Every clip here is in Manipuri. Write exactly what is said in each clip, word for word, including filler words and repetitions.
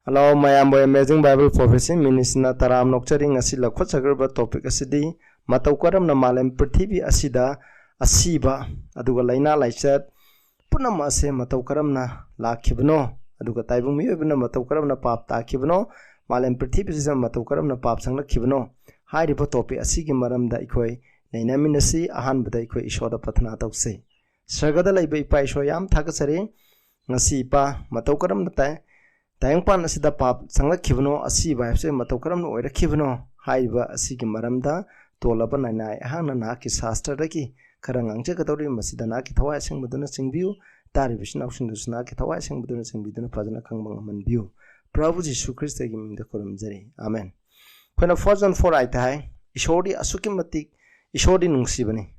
Hello, ꯃꯌꯥꯝꯕꯨ Amazing Bible Prophecy Ministryꯅ ꯇꯔꯥꯝꯅ ꯑꯣꯛꯆꯔꯤ꯫ ꯉꯁꯤ ꯂꯧꯈꯠꯆꯈ꯭ꯔꯤꯕ topic ꯑꯁꯤꯗꯤ ꯃꯇꯧ ꯀꯔꯝꯅ ꯃꯥꯂꯦꯝ ꯄ꯭ꯔꯤꯊꯤꯕꯤ ꯑꯁꯤꯗ ꯑꯁꯤꯕ ꯑꯗꯨꯒ ꯂꯥꯏꯅꯥ ꯂꯥꯏꯆꯠ ꯄꯨꯝꯅꯃꯛ ꯑꯁꯦ ꯃꯇꯧ ꯀꯔꯝꯅ ꯂꯥꯛꯈꯤꯕꯅꯣ, ꯑꯗꯨꯒ ꯇꯥꯏꯕꯪ ꯃꯤꯑꯣꯏꯕꯅ ꯃꯇꯧ ꯀꯔꯝꯅ ꯄꯥꯞ ꯇꯥꯈꯤꯕꯅꯣ, ꯃꯥꯂꯦꯝ ꯄ꯭ꯔꯤꯊꯤꯕꯤꯁꯤꯗ ꯃꯇꯧ ꯀꯔꯝꯅ ꯄꯥꯞ ꯆꯪꯂꯛꯈꯤꯕꯅꯣ ꯍꯥꯏꯔꯤꯕ topic ꯑꯁꯤꯒꯤ ꯃꯔꯝꯗ ꯑꯩꯈꯣꯏ ꯅꯩꯅꯃꯤꯟꯅꯁꯤ꯫ ꯑꯍꯥꯟꯕꯗ ꯑꯩꯈꯣꯏ ꯏꯁꯣꯔꯗ ꯄ꯭ꯔꯊꯅꯥ ꯇꯧꯁꯤ꯫ ꯁꯔꯒꯗ ꯂꯩꯕ ꯏꯄꯥ ꯏꯁꯣꯔ, ꯌꯥꯝ ꯊꯥꯒꯠꯆꯔꯤ꯫ ꯉꯁꯤ ꯏꯄꯥ, ꯃꯇꯧ ꯀꯔꯝꯅ ꯇꯥꯏ-, ꯇꯥꯏꯕꯪꯄꯥꯟ ꯑꯁꯤꯗ ꯄꯥꯞ ꯆꯪꯂꯛꯈꯤꯕꯅꯣ, ꯑꯁꯤꯕ ꯍꯥꯏꯕꯁꯦ ꯃꯇꯧ ꯀꯔꯝꯅ ꯑꯣꯏꯔꯛꯈꯤꯕꯅꯣ ꯍꯥꯏꯔꯤꯕ ꯑꯁꯤꯒꯤ ꯃꯔꯝꯗ ꯇꯣꯜꯂꯕ ꯅꯥꯏꯅ ꯑꯩꯍꯥꯛꯅ ꯅꯍꯥꯛꯀꯤ ꯁꯥꯁꯇ꯭ꯔꯗꯒꯤ ꯈꯔ ꯉꯥꯡꯖꯒꯗꯧꯔꯤ꯫ ꯃꯁꯤꯗ ꯅꯍꯥꯛꯀꯤ ꯊꯋꯥꯏ ꯑꯁꯦꯡꯕꯗꯨꯅ ꯆꯤꯡꯕꯤꯌꯨ꯫ ꯇꯥꯔꯤꯕ ꯏꯆꯤꯟ ꯏꯅꯥꯎꯁꯤꯡꯗꯨꯁꯨ ꯅꯍꯥꯛꯀꯤ ꯊꯋꯥꯏ ꯑꯁꯦꯡꯕꯗꯨꯅ ꯆꯤꯡꯕꯤꯗꯨꯅ ꯐꯖꯅ ꯈꯪꯕ ꯉꯝꯍꯟꯕꯤꯌꯨ꯫ ꯄ꯭ꯔꯚꯨ ꯖꯤꯁꯨ ꯈ꯭ꯔꯤꯁꯇꯒꯤ ꯃꯤꯡꯗ ꯈꯨꯔꯨꯝꯖꯔꯤ, ꯑꯃꯦꯟ꯫ ꯑꯩꯈꯣꯏꯅ first John four eight ꯍꯥꯏ, ꯏꯁꯣꯔꯗꯤ ꯑꯁꯨꯛꯀꯤ ꯃꯇꯤꯛ, ꯏꯁꯣꯔꯗꯤ ꯅꯨꯡꯁꯤꯕꯅꯤ꯫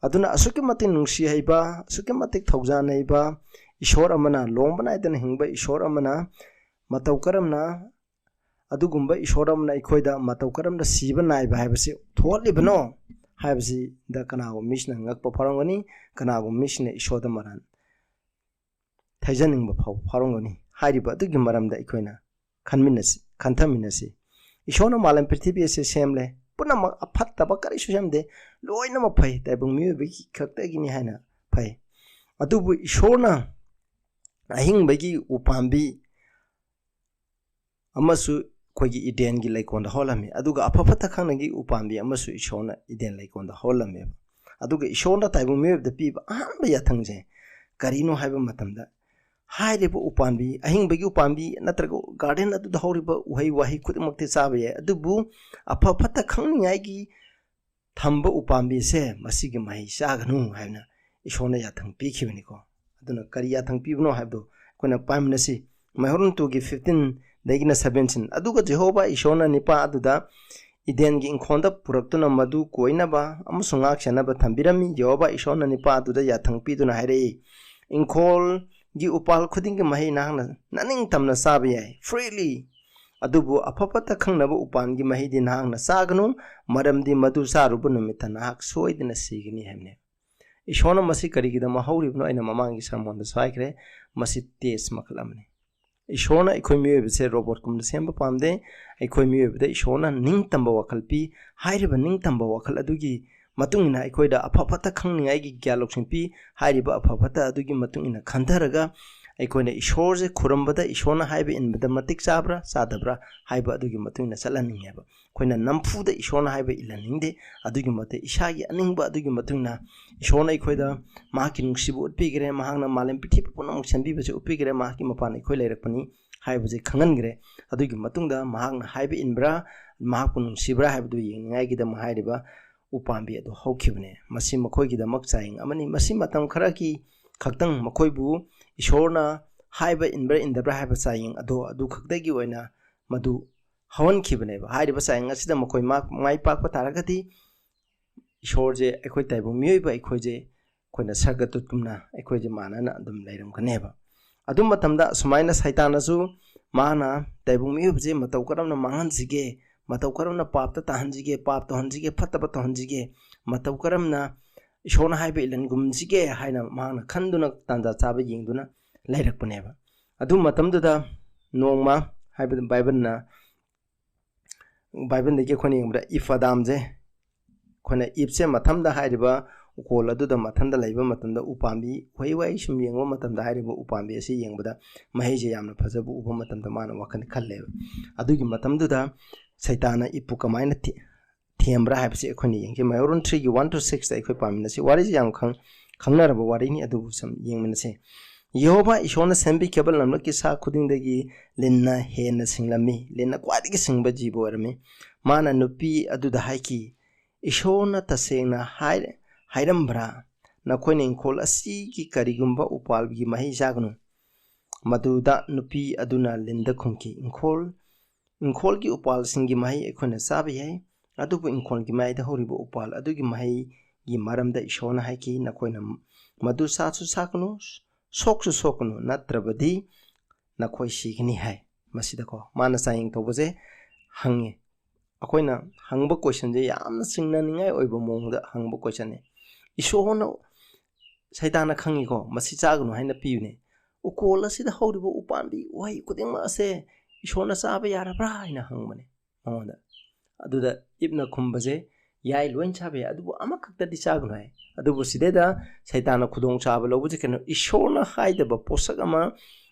ꯑꯗꯨꯅ ꯑꯁꯨꯛꯀꯤ ꯃꯇꯤꯛ ꯅꯨꯡꯁꯤ ꯍꯩꯕ, ꯑꯁꯨꯛꯀꯤ ꯃꯇꯤꯛ ꯊꯧꯖꯥꯟ ꯍꯩꯕ ꯏꯁꯣꯔ ꯑꯃꯅ, ꯂꯣꯝꯕ ꯅꯥꯏꯗꯅ ꯍꯤꯡꯕ ꯏꯁꯣꯔ ꯑꯃꯅ ꯃꯇꯧ ꯀꯔꯝꯅ, ꯑꯗꯨꯒꯨꯝꯕ ꯏꯁꯣꯔ ꯑꯃꯅ ꯑꯩꯈꯣꯏꯗ ꯃꯇꯧ ꯀꯔꯝꯅ ꯁꯤꯕ ꯅꯥꯏꯕ ꯍꯥꯏꯕꯁꯤ ꯊꯣꯛꯍꯜꯂꯤꯕꯅꯣ ꯍꯥꯏꯕꯁꯤꯗ ꯀꯅꯥꯒꯨꯝꯕ ꯃꯤꯁꯤꯅ ꯉꯛꯄ ꯐꯥꯎꯔꯝꯒꯅꯤ, ꯀꯅꯥꯒꯨꯝꯕ ꯃꯤꯁꯤꯅ ꯏꯁꯣꯔꯗ ꯃꯔꯥꯟ ꯊꯩꯖꯅꯤꯡꯕ ꯐꯥꯎ ꯐꯥꯎꯔꯝꯒꯅꯤ꯫ ꯍꯥꯏꯔꯤꯕ ꯑꯗꯨꯒꯤ ꯃꯔꯝꯗ ꯑꯩꯈꯣꯏꯅ ꯈꯟꯃꯤꯟꯅꯁꯤ, ꯈꯟꯊꯃꯤꯟꯅꯁꯤ꯫ ꯏꯁꯣꯔꯅ ꯃꯥꯂꯦꯝ ꯄ꯭ꯔꯤꯊꯤꯕꯤ ꯑꯁꯤ ꯁꯦꯝꯂꯦ꯫ ꯄꯨꯝꯅꯃꯛ ꯑꯐꯠꯇꯕ ꯀꯔꯤꯁꯨ ꯁꯦꯝꯗꯦ꯫ ꯂꯣꯏꯅꯃꯛ ꯐꯩ꯫ ꯇꯥꯏꯕꯪ ꯃꯤꯑꯣꯏꯕꯒꯤ ꯈꯛꯇꯒꯤꯅꯤ ꯍꯥꯏꯅ ꯐꯩ꯫ ꯑꯗꯨꯕꯨ ꯏꯁꯣꯔꯅ ꯑꯍꯤꯡꯕꯒꯤ ꯎꯄꯥꯝꯕꯤ ꯑꯃꯁꯨ ꯑꯩꯈꯣꯏꯒꯤ ꯏꯗꯦꯟꯒꯤ ꯂꯩꯀꯣꯜꯗ ꯍꯧꯍꯜꯂꯝꯃꯤ꯫ ꯑꯗꯨꯒ ꯑꯐ ꯐꯠꯇ ꯈꯪꯅꯒꯤ ꯎꯄꯥꯝꯕꯤ ꯑꯃꯁꯨ ꯏꯁꯣꯔꯅ ꯏꯗꯦꯟ ꯂꯩꯀꯣꯜꯗ ꯍꯧꯍꯜꯂꯝꯃꯦꯕ꯫ ꯑꯗꯨꯒ ꯏꯁꯣꯔꯅ ꯇꯥꯏꯕꯪ ꯃꯤꯑꯣꯏꯕꯗ ꯄꯤꯕ ꯑꯍꯥꯟꯕ ꯌꯥꯊꯪꯁꯦ ꯀꯔꯤꯅꯣ ꯍꯥꯏꯕ ꯃꯇꯝꯗ, ꯍꯥꯏꯔꯤꯕ ꯎꯄꯥꯝꯕꯤ, ꯑꯍꯤꯡꯕꯒꯤ ꯎꯄꯥꯝꯕꯤ ꯅꯠꯇ꯭ꯔꯒ garden ꯑꯗꯨꯗ ꯍꯧꯔꯤꯕ ꯎꯍꯩ ꯋꯥꯍꯩ ꯈꯨꯗꯤꯡꯃꯛꯇꯤ ꯆꯥꯕ ꯌꯥꯏ, ꯑꯗꯨꯕꯨ ꯑꯐ ꯐꯠꯇ ꯈꯪꯅꯤꯡꯉꯥꯏꯒꯤ ꯊꯝꯕ ꯎꯄꯥꯝꯕꯤꯁꯦ, ꯃꯁꯤꯒꯤ ꯃꯍꯩ ꯆꯥꯒꯅꯨ ꯍꯥꯏꯅ ꯏꯁꯣꯔꯅ ꯌꯥꯊꯪ ꯄꯤꯈꯤꯕꯅꯤꯀꯣ꯫ ꯑꯗꯨꯅ ꯀꯔꯤ ꯌꯥꯊꯪ ꯄꯤꯕꯅꯣ ꯍꯥꯏꯕꯗꯨ ꯑꯩꯈꯣꯏꯅ ꯄꯥꯃꯤꯟꯅꯁꯤ꯫ ꯃꯩꯍꯧꯔꯣꯟ twoꯒꯤ fifteenꯗꯒꯤꯅ seventeen, "ꯑꯗꯨꯒ ꯖꯦꯍꯣꯚꯥ ꯏꯁꯣꯔꯅ ꯅꯤꯄꯥ ꯑꯗꯨꯗ ꯏꯗꯦꯟꯒꯤ ꯏꯪꯈꯣꯜꯗ ꯄꯨꯔꯛꯇꯨꯅ ꯃꯗꯨ ꯀꯣꯏꯅꯕ ꯑꯃꯁꯨꯡ ꯉꯥꯛ ꯁꯦꯟꯅꯕ ꯊꯝꯕꯤꯔꯝꯃꯤ꯫ ꯖꯦꯍꯣꯚꯥ ꯏꯁꯣꯔꯅ ꯅꯤꯄꯥ ꯑꯗꯨꯗ ꯌꯥꯊꯪ ꯄꯤꯗꯨꯅ ꯍꯥꯏꯔꯛꯏ, ꯏꯪꯈꯣꯜꯒꯤ ꯎꯄꯥꯜ ꯈꯨꯗꯤꯡꯒꯤ ꯃꯍꯩ ꯅꯍꯥꯛꯅ ꯅꯅꯤꯡꯇꯝꯅ ꯆꯥꯕ ꯌꯥꯏ, freely꯫ ꯑꯗꯨꯕꯨ ꯑꯐ ꯐꯠꯇ ꯈꯪꯅꯕ ꯎꯄꯥꯜꯒꯤ ꯃꯍꯩꯗꯤ ꯅꯍꯥꯛꯅ ꯆꯥꯒꯅꯨ, ꯃꯔꯝꯗꯤ ꯃꯗꯨ ꯆꯥꯔꯨꯕ ꯅꯨꯃꯤꯠꯇ ꯅꯍꯥꯛ ꯁꯣꯏꯗꯅ ꯁꯤꯒꯅꯤ" ꯍꯥꯏꯕꯅꯤ꯫ ꯏꯁꯣꯔꯅ ꯃꯁꯤ ꯀꯔꯤꯒꯤꯗꯃꯛ ꯍꯧꯔꯤꯕꯅꯣ ꯑꯩꯅ ꯃꯃꯥꯡꯒꯤ ꯁꯔꯃꯣꯟꯗꯁꯨ ꯍꯥꯏꯈ꯭ꯔꯦ, ꯃꯁꯤ test ꯃꯈꯜ ꯑꯃꯅꯤ꯫ ꯏꯁꯣꯔꯅ ꯑꯩꯈꯣꯏ ꯃꯤꯑꯣꯏꯕꯁꯦ ꯔꯣꯕꯣꯠꯀꯨꯝꯅ ꯁꯦꯝꯕ ꯄꯥꯝꯗꯦ꯫ ꯑꯩꯈꯣꯏ ꯃꯤꯑꯣꯏꯕꯗ ꯏꯁꯣꯔꯅ ꯅꯤꯡꯇꯝꯕ ꯋꯥꯈꯜ ꯄꯤ꯫ ꯍꯥꯏꯔꯤꯕ ꯅꯤꯡꯇꯝꯕ ꯋꯥꯈꯜ ꯑꯗꯨꯒꯤ ꯃꯇꯨꯡ ꯏꯟꯅ ꯑꯩꯈꯣꯏꯗ ꯑꯐ ꯐꯠꯇ ꯈꯪꯅꯤꯡꯉꯥꯏꯒꯤ ꯒ꯭ꯌꯥꯟ ꯂꯧꯁꯤꯡ ꯄꯤ꯫ ꯍꯥꯏꯔꯤꯕ ꯑꯐ ꯐꯠꯇ ꯑꯗꯨꯒꯤ ꯃꯇꯨꯡ ꯏꯟꯅ ꯈꯟꯊꯔꯒ ꯑꯩꯈꯣꯏꯅ ꯏꯁꯣꯔꯁꯦ ꯈꯨꯔꯨꯝꯕꯗ ꯏꯁꯣꯔꯅ ꯍꯥꯏꯕ ꯏꯟꯕꯗ ꯃꯇꯤꯛ ꯆꯥꯕ꯭ꯔꯥ ꯆꯥꯗꯕ꯭ꯔꯥ ꯍꯥꯏꯕ ꯑꯗꯨꯒꯤ ꯃꯇꯨꯡ ꯏꯟꯅ ꯆꯠꯍꯟꯅꯤꯡꯉꯦꯕ꯫ ꯑꯩꯈꯣꯏꯅ ꯅꯝꯐꯨꯗ ꯏꯁꯣꯔꯅ ꯍꯥꯏꯕ ꯏꯜꯍꯟꯅꯤꯡꯗꯦ꯫ ꯑꯗꯨꯒꯤ ꯃꯇꯤꯛ ꯏꯁꯥꯒꯤ ꯑꯅꯤꯡꯕ ꯑꯗꯨꯒꯤ ꯃꯇꯨꯡ ꯏꯟꯅ ꯏꯁꯣꯔꯅ ꯑꯩꯈꯣꯏꯗ ꯃꯍꯥꯛꯀꯤ ꯅꯨꯡꯁꯤꯕ ꯎꯠꯄꯤꯈ꯭ꯔꯦ, ꯃꯍꯥꯛꯅ ꯃꯥꯂꯦꯝ ꯄ꯭ꯔꯤꯊꯤꯕꯤ ꯄꯨꯝꯅꯃꯛ ꯁꯦꯝꯕꯤꯕꯁꯦ ꯎꯠꯄꯤꯈ꯭ꯔꯦ, ꯃꯍꯥꯛꯀꯤ ꯃꯄꯥꯟ ꯑꯩꯈꯣꯏ ꯂꯩꯔꯛꯄꯅꯤ ꯍꯥꯏꯕꯁꯦ ꯈꯪꯍꯟꯈ꯭ꯔꯦ꯫ ꯑꯗꯨꯒꯤ ꯃꯇꯨꯡꯗ ꯃꯍꯥꯛꯅ ꯍꯥꯏꯕ ꯏꯟꯕ꯭ꯔꯥ, ꯃꯍꯥꯛꯄꯨ ꯅꯨꯡꯁꯤꯕ꯭ꯔꯥ ꯍꯥꯏꯕꯗꯨ ꯌꯦꯡꯅꯤꯡꯉꯥꯏꯒꯤꯗꯃꯛ ꯍꯥꯏꯔꯤꯕ ꯎꯄꯥꯝꯕꯤ ꯑꯗꯨ ꯍꯧꯈꯤꯕꯅꯦ꯫ ꯃꯁꯤ ꯃꯈꯣꯏꯒꯤꯗꯃꯛ ꯆꯥꯌꯦꯡ ꯑꯃꯅꯤ꯫ ꯃꯁꯤ ꯃꯇꯝ ꯈꯔꯒꯤ ꯈꯛꯇꯪ ꯃꯈꯣꯏꯕꯨ ꯏꯁꯣꯔꯅ ꯍꯥꯏꯕ ꯏꯟꯕ꯭ꯔꯥ ꯏꯟꯗꯕ꯭ꯔꯥ ꯍꯥꯏꯕ ꯆꯥꯌꯦꯡ ꯑꯗꯣ ꯑꯗꯨ ꯈꯛꯇꯒꯤ ꯑꯣꯏꯅ ꯃꯗꯨ ꯍꯧꯍꯟꯈꯤꯕꯅꯦꯕ꯫ ꯍꯥꯏꯔꯤꯕ ꯆꯥꯌꯦꯡ ꯑꯁꯤꯗ ꯃꯈꯣꯏ ꯃꯥ-, ꯃꯥꯏ ꯄꯥꯛꯄ ꯇꯥꯔꯒꯗꯤ ꯏꯁꯣꯔꯁꯦ ꯑꯩꯈꯣꯏ ꯇꯥꯏꯕꯪ ꯃꯤꯑꯣꯏꯕ ꯑꯩꯈꯣꯏꯁꯦ ꯑꯩꯈꯣꯏꯅ ꯁꯔꯒꯗꯨꯠꯀꯨꯝꯅ ꯑꯩꯈꯣꯏꯁꯦ ꯃꯥꯟꯅꯅ ꯑꯗꯨꯝ ꯂꯩꯔꯝꯒꯅꯦꯕ꯫ ꯑꯗꯨ ꯃꯇꯝꯗ ꯑꯁꯨꯃꯥꯏꯅ ꯁꯩꯇꯥꯟꯅꯁꯨ ꯃꯥꯅ ꯇꯥꯏꯕꯪ ꯃꯤꯑꯣꯏꯕꯁꯦ ꯃꯇꯧ ꯀꯔꯝꯅ ꯃꯥꯡꯍꯟꯁꯤꯒꯦ, ꯃꯇꯧ ꯀꯔꯝꯅ ꯄꯥꯞꯇ ꯇꯥꯍꯟꯁꯤꯒꯦ, ꯄꯥꯞ ꯇꯧꯍꯟꯁꯤꯒꯦ, ꯐꯠꯇꯕ ꯇꯧꯍꯟꯁꯤꯒꯦ, ꯃꯇꯧ ꯀꯔꯝꯅ ꯏꯁꯣꯔꯅ ꯍꯥꯏꯕ ꯏꯜꯍꯟꯒꯨꯝꯁꯤꯒꯦ ꯍꯥꯏꯅ ꯃꯍꯥꯛꯅ ꯈꯟꯗꯨꯅ ꯇꯥꯟꯖꯥ ꯆꯥꯕ ꯌꯦꯡꯗꯨꯅ ꯂꯩꯔꯛꯄꯅꯦꯕ꯫ ꯑꯗꯨ ꯃꯇꯝꯗꯨꯗ ꯅꯣꯡꯃ ꯍꯥꯏꯕꯗꯤ ꯕꯥꯏꯕꯜꯅ, ꯕꯥꯏꯕꯜꯗꯒꯤ ꯑꯩꯈꯣꯏꯅ ꯌꯦꯡꯕꯗ ꯏꯐ ꯑꯗꯥꯝꯁꯦ, ꯑꯩꯈꯣꯏꯅ ꯏꯐꯁꯦ ꯃꯊꯟꯗ ꯍꯥꯏꯔꯤꯕ ꯎꯀꯣꯜ ꯑꯗꯨꯗ ꯃꯊꯟꯗ ꯂꯩꯕ ꯃꯇꯝꯗ ꯎꯄꯥꯝꯕꯤ, ꯎꯍꯩ ꯋꯥꯍꯩ ꯁꯨꯝ ꯌꯦꯡꯕ ꯃꯇꯝꯗ ꯍꯥꯏꯔꯤꯕ ꯎꯄꯥꯝꯕꯤ ꯑꯁꯤ ꯌꯦꯡꯕꯗ ꯃꯍꯩꯁꯦ ꯌꯥꯝꯅ ꯐꯖꯕ ꯎꯕ ꯃꯇꯝꯗ ꯃꯥꯅ ꯋꯥꯈꯜ ꯈꯜꯂꯦꯕ꯫ ꯑꯗꯨꯒꯤ ꯃꯇꯝꯗꯨꯗ ꯁꯩꯇꯥꯟꯅ ꯏꯐꯄꯨ ꯀꯃꯥꯏꯅ ꯊꯤ-, ꯊꯦꯝꯕ꯭ꯔꯥ ꯍꯥꯏꯕꯁꯤ ꯑꯩꯈꯣꯏꯅ ꯌꯦꯡꯁꯤ꯫ ꯃꯌꯣꯔꯣꯟ three ꯒꯤ one to six ꯇ ꯑꯩꯈꯣꯏ ꯄꯥꯃꯤꯟꯅꯁꯤ꯫ ꯋꯥꯔꯤꯁꯤ ꯌꯥꯝ ꯈꯪ-, ꯈꯪꯅꯔꯕ ꯋꯥꯔꯤꯅꯤ, ꯑꯗꯨꯕꯨ ꯁꯨꯝ ꯌꯦꯡꯃꯤꯟꯅꯁꯤ꯫ ꯌꯦꯍꯣꯚꯥ ꯏꯁꯣꯔꯅ ꯁꯦꯝꯕꯤꯈꯤꯕ ꯂꯝꯂꯛꯀꯤ ꯁꯥ ꯈꯨꯗꯤꯡꯗꯒꯤ ꯂꯤꯟꯅ ꯍꯦꯟꯅ ꯁꯤꯡꯂꯝꯃꯤ꯫ ꯂꯤꯟꯅ ꯈ꯭ꯋꯥꯏꯗꯒꯤ ꯁꯤꯡꯕ ꯖꯤꯕ ꯑꯣꯏꯔꯝꯃꯤ꯫ ꯃꯥꯅ ꯅꯨꯄꯤ ꯑꯗꯨꯗ ꯍꯥꯏꯈꯤ, "ꯏꯁꯣꯔꯅ ꯇꯁꯦꯡꯅ ꯍꯥꯏ-, ꯍꯥꯏꯔꯝꯕ꯭ꯔꯥ? ꯅꯈꯣꯏꯅ ꯏꯪꯈꯣꯜ ꯑꯁꯤꯒꯤ ꯀꯔꯤꯒꯨꯝꯕ ꯎꯄꯥꯜꯒꯤ ꯃꯍꯩ ꯆꯥꯒꯅꯨ꯫" ꯃꯗꯨꯗ ꯅꯨꯄꯤ ꯑꯗꯨꯅ ꯂꯤꯟꯗ ꯈꯨꯝꯈꯤ, "ꯏꯪꯈꯣꯜ, ꯏꯪꯈꯣꯜꯒꯤ ꯎꯄꯥꯜꯁꯤꯡꯒꯤ ꯃꯍꯩ ꯑꯩꯈꯣꯏꯅ ꯆꯥꯕ ꯌꯥꯏ, ꯑꯗꯨꯕꯨ ꯏꯪꯈꯣꯜꯒꯤ ꯃꯌꯥꯏꯗ ꯍꯧꯔꯤꯕ ꯎꯄꯥꯜ ꯑꯗꯨꯒꯤ ꯃꯍꯩꯒꯤ ꯃꯔꯝꯗ ꯏꯁꯣꯔꯅ ꯍꯥꯏꯈꯤ, 'ꯅꯈꯣꯏꯅ ꯃꯗꯨ ꯆꯥꯁꯨ ꯆꯥꯒꯅꯨ, ꯁꯣꯛꯁꯨ ꯁꯣꯛꯀꯅꯨ, ꯅꯠꯇ꯭ꯔꯕꯗꯤ ꯅꯈꯣꯏ ꯁꯤꯒꯅꯤ' ꯍꯥꯏ꯫" ꯃꯁꯤꯗꯀꯣ ꯃꯥꯅ ꯆꯥꯌꯦꯡ ꯇꯧꯕꯁꯦ ꯍꯪꯉꯦ꯫ ꯑꯩꯈꯣꯏꯅ ꯍꯪꯕ ꯀꯣꯏꯁꯟꯁꯦ ꯌꯥꯝꯅ ꯆꯤꯡꯅꯅꯤꯡꯉꯥꯏ ꯑꯣꯏꯕ ꯃꯑꯣꯡꯗ ꯍꯪꯕ ꯀꯣꯏꯁꯟꯅꯦ꯫ ꯏꯁꯣꯔꯅ, ꯁꯩꯇꯥꯟꯅ ꯈꯪꯉꯤꯀꯣ, ꯃꯁꯤ ꯆꯥꯒꯅꯨ ꯍꯥꯏꯅ ꯄꯤꯕꯅꯦ꯫ ꯎꯀꯣꯜ ꯑꯁꯤꯗ ꯍꯧꯔꯤꯕ ꯎꯄꯥꯝꯕꯤ ꯎꯍꯩ ꯈꯨꯗꯤꯡꯃꯛ ꯑꯁꯦ ꯏꯁꯣꯔꯅ ꯆꯥꯕ ꯌꯥꯔꯕ꯭ꯔꯥ ꯍꯥꯏꯅ ꯍꯪꯕꯅꯦ ꯃꯉꯣꯟꯗ꯫ ꯑꯗꯨꯗ ꯏꯕꯅ ꯈꯨꯝꯕꯁꯦ, "ꯌꯥꯏ, ꯂꯣꯏ ꯆꯥꯕ ꯌꯥꯏ, ꯑꯗꯨꯕꯨ ꯑꯃꯈꯛꯇꯗꯤ ꯆꯥꯒꯅꯨ" ꯍꯥꯏ꯫ ꯑꯗꯨꯕꯨ ꯁꯤꯗꯩꯗ ꯁꯩꯇꯥꯟꯅ ꯈꯨꯗꯣꯡꯆꯥꯕ ꯂꯧꯕꯁꯦ ꯀꯩꯅꯣ, ꯏꯁꯣꯔꯅ ꯍꯥꯏꯗꯕ ꯄꯣꯠꯁꯛ ꯑꯃ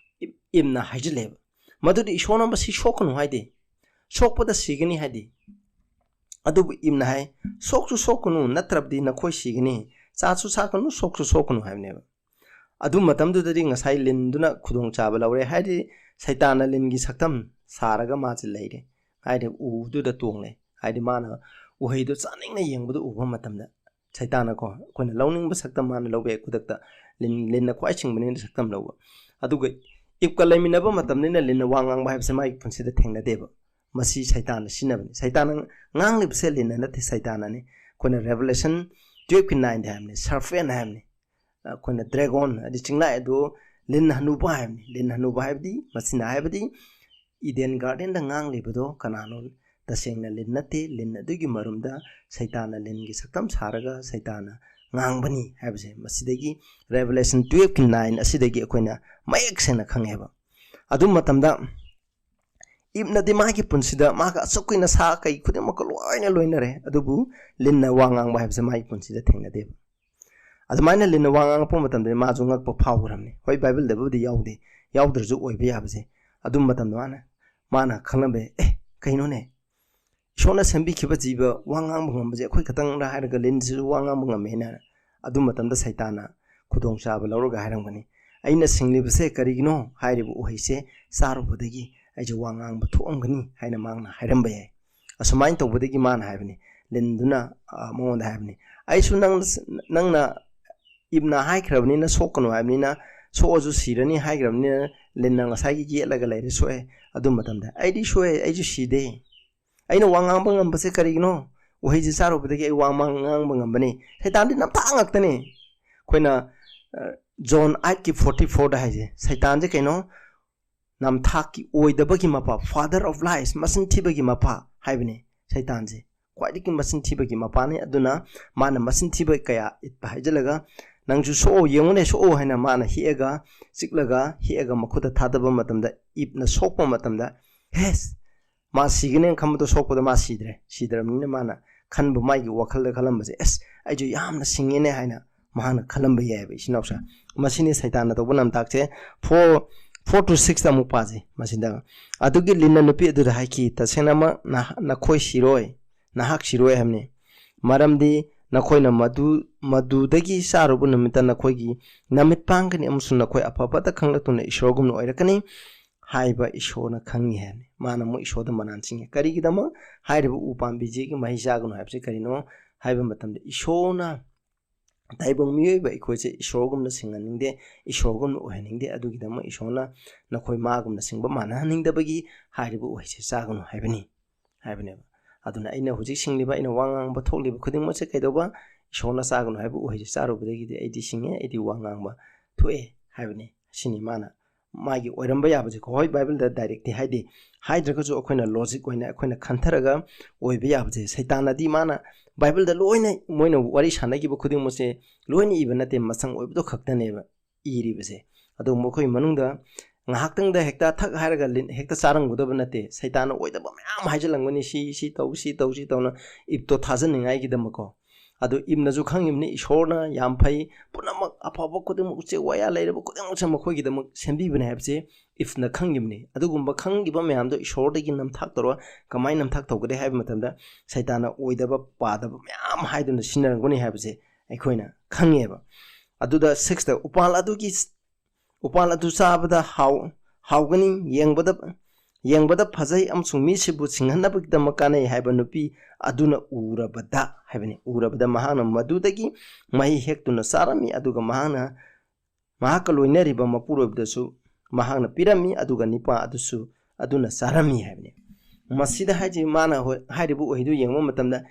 ꯏꯕꯅ ꯍꯥꯏꯖꯤꯜꯂꯦꯕ꯫ ꯃꯗꯨꯗꯤ ꯏꯁꯣꯔꯅ "ꯃꯁꯤ ꯁꯣꯛꯀꯅꯨ" ꯍꯥꯏꯗꯦ, "ꯁꯣꯛꯄꯗ ꯁꯤꯒꯅꯤ" ꯍꯥꯏꯗꯦ꯫ ꯑꯗꯨꯕꯨ ꯏꯕꯅ ꯍꯥꯏ, "ꯁꯣꯛꯁꯨ ꯁꯣꯛꯀꯅꯨ, ꯅꯠꯇ꯭ꯔꯕꯗꯤ ꯅꯈꯣꯏ ꯁꯤꯒꯅꯤ, ꯆꯥꯁꯨ ꯆꯥꯒꯅꯨ, ꯁꯣꯛꯁꯨ ꯁꯣꯛꯀꯅꯨ" ꯍꯥꯏꯕꯅꯦꯕ꯫ ꯑꯗꯨ ꯃꯇꯝꯗꯨꯗꯗꯤ ꯉꯁꯥꯏ ꯂꯤꯟꯗꯨꯅ ꯈꯨꯗꯣꯡꯆꯥꯕ ꯂꯧꯔꯦ, ꯍꯥꯏꯗꯤ ꯁꯩꯇꯥꯟꯅ ꯂꯤꯟꯒꯤ ꯁꯛꯇꯝ ꯁꯥꯔꯒ ꯃꯥꯁꯦ ꯂꯩꯔꯦ, ꯍꯥꯏꯗꯤ ꯎꯗꯨꯗ ꯇꯣꯡꯂꯦ, ꯍꯥꯏꯗꯤ ꯃꯥꯅ ꯎꯍꯩꯗꯣ ꯆꯥꯅꯤꯡꯅ ꯌꯦꯡꯕꯗꯨ ꯎꯕ ꯃꯇꯝꯗ ꯁꯩꯇꯥꯟꯅꯀꯣ ꯑꯩꯈꯣꯏꯅ ꯂꯧꯅꯤꯡꯕ ꯁꯛꯇꯝ ꯃꯥꯅ ꯂꯧꯕ ꯌꯥꯏ ꯈꯨꯗꯛꯇ꯫ ꯂꯤꯟ, ꯂꯤꯟꯅ ꯈ꯭ꯋꯥꯏ ꯁꯤꯡꯕꯅꯤꯅ ꯁꯛꯇꯝ ꯂꯧꯕ꯫ ꯑꯗꯨꯒ ꯏꯕꯀ ꯂꯩꯃꯤꯟꯅꯕ ꯃꯇꯝꯅꯤꯅ ꯂꯤꯟꯅ ꯋꯥ ꯉꯥꯡꯕ ꯍꯥꯏꯕꯁꯦ ꯃꯥꯒꯤ ꯄꯨꯟꯁꯤꯗ ꯊꯦꯡꯅꯗꯦꯕ꯫ ꯃꯁꯤ ꯁꯩꯇꯥꯟꯅ ꯁꯤꯖꯤꯟꯅꯕꯅꯤ꯫ ꯁꯩꯇꯥꯟꯅ ꯉꯥꯡꯂꯤꯕꯁꯦ ꯂꯤꯟꯅ ꯅꯠꯇꯦ, ꯁꯩꯇꯥꯟꯅꯅꯤ꯫ ꯑꯩꯈꯣꯏꯅ Revelation twelve ꯀꯤ nine ꯗ ꯍꯥꯏꯕꯅꯤ, serpent ꯍꯥꯏꯕꯅꯤ꯫ ꯑꯩꯈꯣꯏꯅ dragon ꯍꯥꯏꯗꯤ ꯆꯤꯡꯂꯥꯏ ꯑꯗꯨ ꯂꯤꯟ ꯍꯅꯨꯕ ꯍꯥꯏꯕꯅꯤ꯫ ꯂꯤꯟ ꯍꯅꯨꯕ ꯍꯥꯏꯕꯗꯤ ꯃꯁꯤꯅ ꯍꯥꯏꯕꯗꯤ ꯏꯗꯦꯟ ꯒꯥꯔꯗꯦꯟꯗ ꯉꯥꯡꯂꯤꯕꯗꯣ ꯀꯅꯥꯅꯣ? ꯇꯁꯦꯡꯅ ꯂꯤꯟ ꯅꯠꯇꯦ꯫ ꯂꯤꯟ ꯑꯗꯨꯒꯤ ꯃꯔꯨꯝꯗ ꯁꯩꯇꯥꯟꯅ ꯂꯤꯟꯒꯤ ꯁꯛꯇꯝ ꯁꯥꯔꯒ ꯁꯩꯇꯥꯟꯅ ꯉꯥꯡꯕꯅꯤ ꯍꯥꯏꯕꯁꯦ ꯃꯁꯤꯗꯒꯤ, Revelation twelve ꯀꯤ nine ꯑꯁꯤꯗꯒꯤ ꯑꯩꯈꯣꯏꯅ ꯃꯌꯦꯛ ꯁꯦꯡꯅ ꯈꯪꯉꯦꯕ꯫ ꯑꯗꯨ ꯃꯇꯝꯗ ꯏꯕꯅꯗꯤ ꯃꯥꯒꯤ ꯄꯨꯟꯁꯤꯗ ꯃꯥꯒ ꯑꯁꯨꯛ ꯀꯨꯏꯅ ꯁꯥ ꯀꯩ ꯈꯨꯗꯤꯡꯃꯛꯀ ꯂꯣꯏꯅ ꯂꯣꯏꯅꯔꯦ, ꯑꯗꯨꯕꯨ ꯂꯤꯟꯅ ꯋꯥ ꯉꯥꯡꯕ ꯍꯥꯏꯕꯁꯦ ꯃꯥꯒꯤ ꯄꯨꯟꯁꯤꯗ ꯊꯦꯡꯅꯗꯦꯕ꯫ ꯑꯗꯨꯃꯥꯏꯅ ꯂꯤꯟꯅ ꯋꯥ ꯉꯥꯡꯉꯛꯄ ꯃꯇꯝꯗꯗꯤ ꯃꯥꯁꯨ ꯉꯛꯄ ꯐꯥꯎꯈ꯭ꯔꯕꯅꯤ꯫ ꯍꯣꯏ, ꯕꯥꯏꯕꯜꯗꯕꯨꯗꯤ ꯌꯥꯎꯗꯦ, ꯌꯥꯎꯗ꯭ꯔꯁꯨ ꯑꯣꯏꯕ ꯌꯥꯕꯁꯦ꯫ ꯑꯗꯨ ꯃꯇꯝꯗ ꯃꯥꯅ, ꯃꯥꯅ ꯈꯪꯂꯝꯕ ꯌꯥꯏ, "ꯑꯦ, ꯀꯩꯅꯣꯅꯦ? ꯏꯁꯣꯔꯅ ꯁꯦꯝꯕꯤꯈꯤꯕ ꯖꯤꯕ ꯋꯥ ꯉꯥꯡꯕ ꯉꯝꯕꯁꯦ ꯑꯩꯈꯣꯏ ꯈꯛꯇꯪꯔ?" ꯍꯥꯏꯔꯒ ꯂꯤꯟꯁꯤꯁꯨ ꯋꯥ ꯉꯥꯡꯕ ꯉꯝꯃꯦꯅ꯫ ꯑꯗꯨ ꯃꯇꯝꯗ ꯁꯩꯇꯥꯟꯅ ꯈꯨꯗꯣꯡꯆꯥꯕ ꯂꯧꯔꯒ ꯍꯥꯏꯔꯝꯒꯅꯤ, "ꯑꯩꯅ ꯁꯤꯡꯂꯤꯕꯁꯦ ꯀꯔꯤꯒꯤꯅꯣ? ꯍꯥꯏꯔꯤꯕ ꯎꯍꯩꯁꯦ ꯆꯥꯔꯨꯕꯗꯒꯤ ꯑꯩꯁꯦ ꯋꯥ ꯉꯥꯡꯕ ꯊꯣꯛꯑꯝꯒꯅꯤ" ꯍꯥꯏꯅ ꯃꯥꯅ ꯍꯥꯏꯔꯝꯕ ꯌꯥꯏ꯫ ꯑꯁꯨꯃꯥꯏꯅ ꯇꯧꯕꯗꯒꯤ ꯃꯥꯅ ꯍꯥꯏꯕꯅꯤ, ꯂꯤꯟꯗꯨꯅ, ꯑ, ꯃꯉꯣꯟꯗ ꯍꯥꯏꯕꯅꯤ, "ꯑꯩꯁꯨ ꯅꯪ, ꯅꯪꯅ ꯏꯕꯅ ꯍꯥꯏꯈ꯭ꯔꯕꯅꯤꯅ ꯁꯣꯛꯀꯅꯨ ꯍꯥꯏꯕꯅꯤꯅ, ꯁꯣꯛꯑꯁꯨ ꯁꯤꯔꯅꯤ ꯍꯥꯏꯈ꯭ꯔꯕꯅꯤꯅ", ꯂꯤꯟꯅ ꯉꯁꯥꯏꯒꯤ ꯌꯦꯠꯂꯒ ꯂꯩꯔꯦ, ꯁꯣꯛꯑꯦ꯫ ꯑꯗꯨ ꯃꯇꯝꯗ, "ꯑꯩꯗꯤ ꯁꯣꯛꯑꯦ, ꯑꯩꯁꯨ ꯁꯤꯗꯦ꯫ ꯑꯩꯅ ꯋꯥ ꯉꯥꯡꯕ ꯉꯝꯕꯁꯦ ꯀꯔꯤꯒꯤꯅꯣ? ꯎꯍꯩꯁꯦ ꯆꯥꯔꯨꯕꯗꯒꯤ ꯑꯩ ꯋꯥ ꯉꯥꯡꯕ ꯉꯝꯕꯅꯤ"꯫ ꯁꯩꯇꯥꯟꯗꯤ ꯅꯝꯊꯥꯛ ꯉꯥꯛꯇꯅꯦ꯫ ꯑꯩꯈꯣꯏꯅ, ꯑ, John eight ꯀꯤ forty four ꯗ ꯍꯥꯏꯁꯦ, ꯁꯩꯇꯥꯟꯁꯦ ꯀꯩꯅꯣ? ꯅꯝꯊꯥꯛꯀꯤ, ꯑꯣꯏꯗꯕꯒꯤ ꯃꯄꯥ, father of lies, ꯃꯆꯤꯟ ꯊꯤꯕꯒꯤ ꯃꯄꯥ ꯍꯥꯏꯕꯅꯤ ꯁꯩꯇꯥꯟꯁꯦ꯫ ꯈ꯭ꯋꯥꯏꯗꯒꯤ ꯃꯆꯤꯟ ꯊꯤꯕꯒꯤ ꯃꯄꯥꯅꯤ꯫ ꯑꯗꯨꯅ ꯃꯥꯅ ꯃꯆꯤꯟ ꯊꯤꯕ ꯀꯌꯥ ꯏꯠꯄ ꯍꯥꯏꯖꯤꯜꯂꯒ ꯅꯪꯁꯨ ꯁꯣꯛꯑꯣ, ꯌꯦꯡꯉꯨꯅꯦ, ꯁꯣꯛꯑꯣ ꯍꯥꯏꯅ ꯃꯥꯅ ꯍꯦꯛꯑꯒ, ꯆꯤꯛꯂꯒ ꯍꯦꯛꯑꯒ ꯃꯈꯨꯠꯇ ꯊꯥꯗꯕ ꯃꯇꯝꯗ, ꯏꯞꯅ ꯁꯣꯛꯄ ꯃꯇꯝꯗ, ꯍꯦꯁ, ꯃꯥ ꯁꯤꯒꯅꯦꯅ ꯈꯟꯕꯗꯣ ꯁꯣꯛꯄꯗ ꯃꯥ ꯁꯤꯗ꯭ꯔꯦ꯫ ꯁꯤꯗ꯭ꯔꯕꯅꯤꯅ ꯃꯥꯅ ꯈꯟꯕ, ꯃꯥꯒꯤ ꯋꯥꯈꯜꯗ ꯈꯜꯂꯝꯕꯁꯦ, "ꯑꯁ, ꯑꯩꯁꯨ ꯌꯥꯝꯅ ꯁꯤꯡꯉꯦꯅꯦ" ꯍꯥꯏꯅ ꯃꯍꯥꯛꯅ ꯈꯜꯂꯝꯕ ꯌꯥꯏꯑꯕ, ꯏꯆꯤꯟ ꯏꯅꯥꯎꯁꯦ꯫ ꯃꯁꯤꯅꯤ ꯁꯩꯇꯥꯟꯅ ꯇꯧꯕ ꯅꯝꯊꯥꯛꯁꯦ꯫ Four, four to six ꯑꯃꯨꯛ ꯄꯥꯁꯤ ꯃꯁꯤꯗ꯫ ꯑꯗꯨꯒꯤ ꯂꯤꯟꯅ ꯅꯨꯄꯤ ꯑꯗꯨꯗ ꯍꯥꯏꯈꯤ, "ꯇꯁꯦꯡꯅꯃꯛ ꯅꯍ-, ꯅꯈꯣꯏ ꯁꯤꯔꯣꯏ, ꯅꯍꯥꯛ ꯁꯤꯔꯣꯏ ꯍꯥꯏꯕꯅꯤ꯫ ꯃꯔꯝꯗꯤ ꯅꯈꯣꯏꯅ ꯃꯗꯨ, ꯃꯗꯨꯗꯒꯤ ꯆꯥꯔꯨꯕ ꯅꯨꯃꯤꯠꯇ ꯅꯈꯣꯏꯒꯤ ꯅꯃꯤꯠ ꯄꯥꯡꯒꯅꯤ ꯑꯃꯁꯨꯡ ꯅꯈꯣꯏ ꯑꯐ ꯐꯠꯇ ꯈꯪꯂꯛꯇꯨꯅ ꯏꯁꯣꯔꯒꯨꯝꯅ ꯑꯣꯏꯔꯛꯀꯅꯤ" ꯍꯥꯏꯕ ꯏꯁꯣꯔꯅ ꯈꯪꯉꯤ ꯍꯥꯏꯕꯅꯤ꯫ ꯃꯥꯅ ꯑꯃꯨꯛ ꯏꯁꯣꯔꯗ ꯃꯔꯥꯟ ꯆꯤꯡꯉꯤ꯫ ꯀꯔꯤꯒꯤꯗꯃꯛ? ꯍꯥꯏꯔꯤꯕ ꯎ ꯄꯥꯝꯕꯤꯁꯤꯒꯤ ꯃꯍꯩ ꯆꯥꯒꯅꯨ ꯍꯥꯏꯕꯁꯤ ꯀꯔꯤꯅꯣ ꯍꯥꯏꯕ ꯃꯇꯝꯗ, ꯏꯁꯣꯔꯅ ꯇꯥꯏꯕꯪ ꯃꯤꯑꯣꯏꯕ ꯑꯩꯈꯣꯏꯁꯦ ꯏꯁꯣꯔꯒꯨꯝꯅ ꯁꯤꯡꯍꯟꯅꯤꯡꯗꯦ, ꯏꯁꯣꯔꯒꯨꯝꯅ ꯑꯣꯏꯍꯟꯅꯤꯡꯗꯦ꯫ ꯑꯗꯨꯒꯤꯗꯃꯛ ꯏꯁꯣꯔꯅ ꯅꯈꯣꯏ ꯃꯥꯒꯨꯝꯅ ꯁꯤꯡꯕ ꯃꯥꯟꯅꯍꯟꯅꯤꯡꯗꯕꯒꯤ ꯍꯥꯏꯔꯤꯕ ꯎꯍꯩꯁꯦ ꯆꯥꯒꯅꯨ ꯍꯥꯏꯕꯅꯤ, ꯍꯥꯏꯕꯅꯦꯕ꯫ ꯑꯗꯨꯅ ꯑꯩꯅ ꯍꯧꯖꯤꯛ ꯁꯤꯡꯂꯤꯕ, ꯑꯩꯅ ꯋꯥ ꯉꯥꯡꯕ ꯊꯣꯛꯂꯤꯕ ꯈꯨꯗꯤꯡꯃꯛꯁꯦ ꯀꯩꯗꯧꯕ? ꯏꯁꯣꯔꯅ ꯆꯥꯒꯅꯨ ꯍꯥꯏꯕ ꯎꯍꯩꯁꯦ ꯆꯥꯔꯨꯕꯗꯒꯤꯗꯤ ꯑꯩꯗꯤ ꯁꯤꯡꯉꯦ, ꯑꯩꯗꯤ ꯋꯥ ꯉꯥꯡꯕ ꯊꯣꯛꯑꯦ ꯍꯥꯏꯕꯅꯤ꯫ ꯑꯁꯤꯅꯤ ꯃꯥꯅ ꯃꯥꯒꯤ ꯑꯣꯏꯔꯝꯕ ꯌꯥꯕꯁꯦ꯫ ꯍꯣꯏ, ꯕꯥꯏꯕꯜꯗ ꯗꯥꯏꯔꯦꯛꯇꯤ ꯍꯥꯏꯗꯦ, ꯍꯥꯏꯗ꯭ꯔꯒꯁꯨ ꯑꯩꯈꯣꯏꯅ ꯂꯣꯖꯤꯛ ꯑꯣꯏꯅ ꯑꯩꯈꯣꯏꯅ ꯈꯟꯊꯔꯒ ꯑꯣꯏꯕ ꯌꯥꯕꯁꯦ꯫ ꯁꯩꯇꯥꯟꯅꯗꯤ ꯃꯥꯅ ꯕꯥꯏꯕꯜꯗ ꯂꯣꯏꯅ ꯃꯣꯏꯅ ꯋꯥꯔꯤ ꯁꯥꯟꯅꯈꯤꯕ ꯈꯨꯗꯤꯡꯃꯛꯁꯦ ꯂꯣꯏꯅ ꯏꯕ ꯅꯠꯇꯦ, ꯃꯆꯪ ꯑꯣꯏꯕꯗꯣ ꯈꯛꯇꯅꯦꯕ ꯏꯔꯤꯕꯁꯦ꯫ ꯑꯗꯨ ꯃꯈꯣꯏ ꯃꯅꯨꯡꯗ ꯉꯥꯏꯍꯥꯛꯇꯪꯗ ꯍꯦꯛꯇ ꯊꯛ ꯍꯥꯏꯔꯒ ꯂꯤꯟ ꯍꯦꯛꯇ ꯆꯥꯔꯝꯒꯗꯕ ꯅꯠꯇꯦ꯫ ꯁꯩꯇꯥꯟꯅ ꯑꯣꯏꯗꯕ ꯃꯌꯥꯝ ꯍꯥꯏꯖꯤꯜꯂꯝꯒꯅꯤ, "ꯁꯤ, ꯁꯤ ꯇꯧ, ꯁꯤ ꯇꯧ, ꯁꯤ ꯇꯧꯅ" ꯏꯞꯇꯣ ꯊꯥꯖꯅꯤꯡꯉꯥꯏꯒꯤꯗꯃꯛꯀꯣ꯫ ꯑꯗꯨ ꯏꯞꯅꯁꯨ ꯈꯪꯉꯤꯕꯅꯤ, ꯏꯁꯣꯔꯅ ꯌꯥꯝ ꯐꯩ, ꯄꯨꯝꯅꯃꯛ ꯑꯐꯕ ꯈꯨꯗꯤꯡꯃꯛ, ꯎꯆꯦꯛ ꯋꯥꯌꯥ ꯂꯩꯔꯕ ꯈꯨꯗꯤꯡꯃꯛꯁꯦ ꯃꯈꯣꯏꯒꯤꯗꯃꯛ ꯁꯦꯝꯕꯤꯕꯅꯦ ꯍꯥꯏꯕꯁꯦ ꯏꯞꯅ ꯈꯪꯉꯤꯕꯅꯤ꯫ ꯑꯗꯨꯒꯨꯝꯕ ꯈꯪꯈꯤꯕ ꯃꯌꯥꯝꯗꯣ ꯏꯁꯣꯔꯗꯒꯤ ꯅꯝꯊꯥꯛ ꯇꯧꯔꯒ ꯀꯃꯥꯏꯅ ꯅꯝꯊꯥꯛ ꯇꯧꯒꯗꯦ ꯍꯥꯏꯕ ꯃꯇꯝꯗ, ꯁꯩꯇꯥꯟꯅ ꯑꯣꯏꯗꯕ ꯄꯥꯗꯕ ꯃꯌꯥꯝ ꯍꯥꯏꯗꯨꯅ ꯁꯤꯟꯅꯔꯝꯒꯅꯤ ꯍꯥꯏꯕꯁꯦ ꯑꯩꯈꯣꯏꯅ ꯈꯪꯉꯦꯕ꯫ ꯑꯗꯨꯗ ꯁꯤꯛꯁꯇ, "ꯎꯄꯥꯜ ꯑꯗꯨꯒꯤ, ꯎꯄꯥꯜ ꯑꯗꯨ ꯆꯥꯕꯗ ꯍꯥꯎ-, ꯍꯥꯎꯒꯅꯤ, ꯌꯦꯡꯕꯗ, ꯌꯦꯡꯕꯗ ꯐꯖꯩ ꯑꯃꯁꯨꯡ ꯃꯤꯁꯤꯕꯨ ꯁꯤꯡꯍꯟꯅꯕꯒꯤꯗꯃꯛ ꯀꯥꯟꯅꯩ" ꯍꯥꯏꯕ ꯅꯨꯄꯤ ꯑꯗꯨꯅ ꯎꯔꯕꯗ ꯍꯥꯏꯕꯅꯤ, ꯎꯔꯕꯗ ꯃꯍꯥꯛꯅ ꯃꯗꯨꯗꯒꯤ ꯃꯍꯩ ꯍꯦꯛꯇꯨꯅ ꯆꯥꯔꯝꯃꯤ, ꯑꯗꯨꯒ ꯃꯍꯥꯛꯅ, ꯃꯍꯥꯛꯀ ꯂꯣꯏꯅꯔꯤꯕ ꯃꯄꯨꯔꯣꯏꯕꯗꯁꯨ ꯃꯍꯥꯛꯅ ꯄꯤꯔꯝꯃꯤ, ꯑꯗꯨꯒ ꯅꯤꯄꯥ ꯑꯗꯨꯁꯨ, ꯑꯗꯨꯅ ꯆꯥꯔꯝꯃꯤ ꯍꯥꯏꯕꯅꯤ꯫ ꯃꯁꯤꯗ ꯍꯥꯏꯁꯤ ꯃꯥꯅ ꯍꯣꯏ ꯍꯥꯏꯔꯤꯕ ꯎꯍꯩꯗꯨ ꯌꯦꯡꯕ ꯃꯇꯝꯗ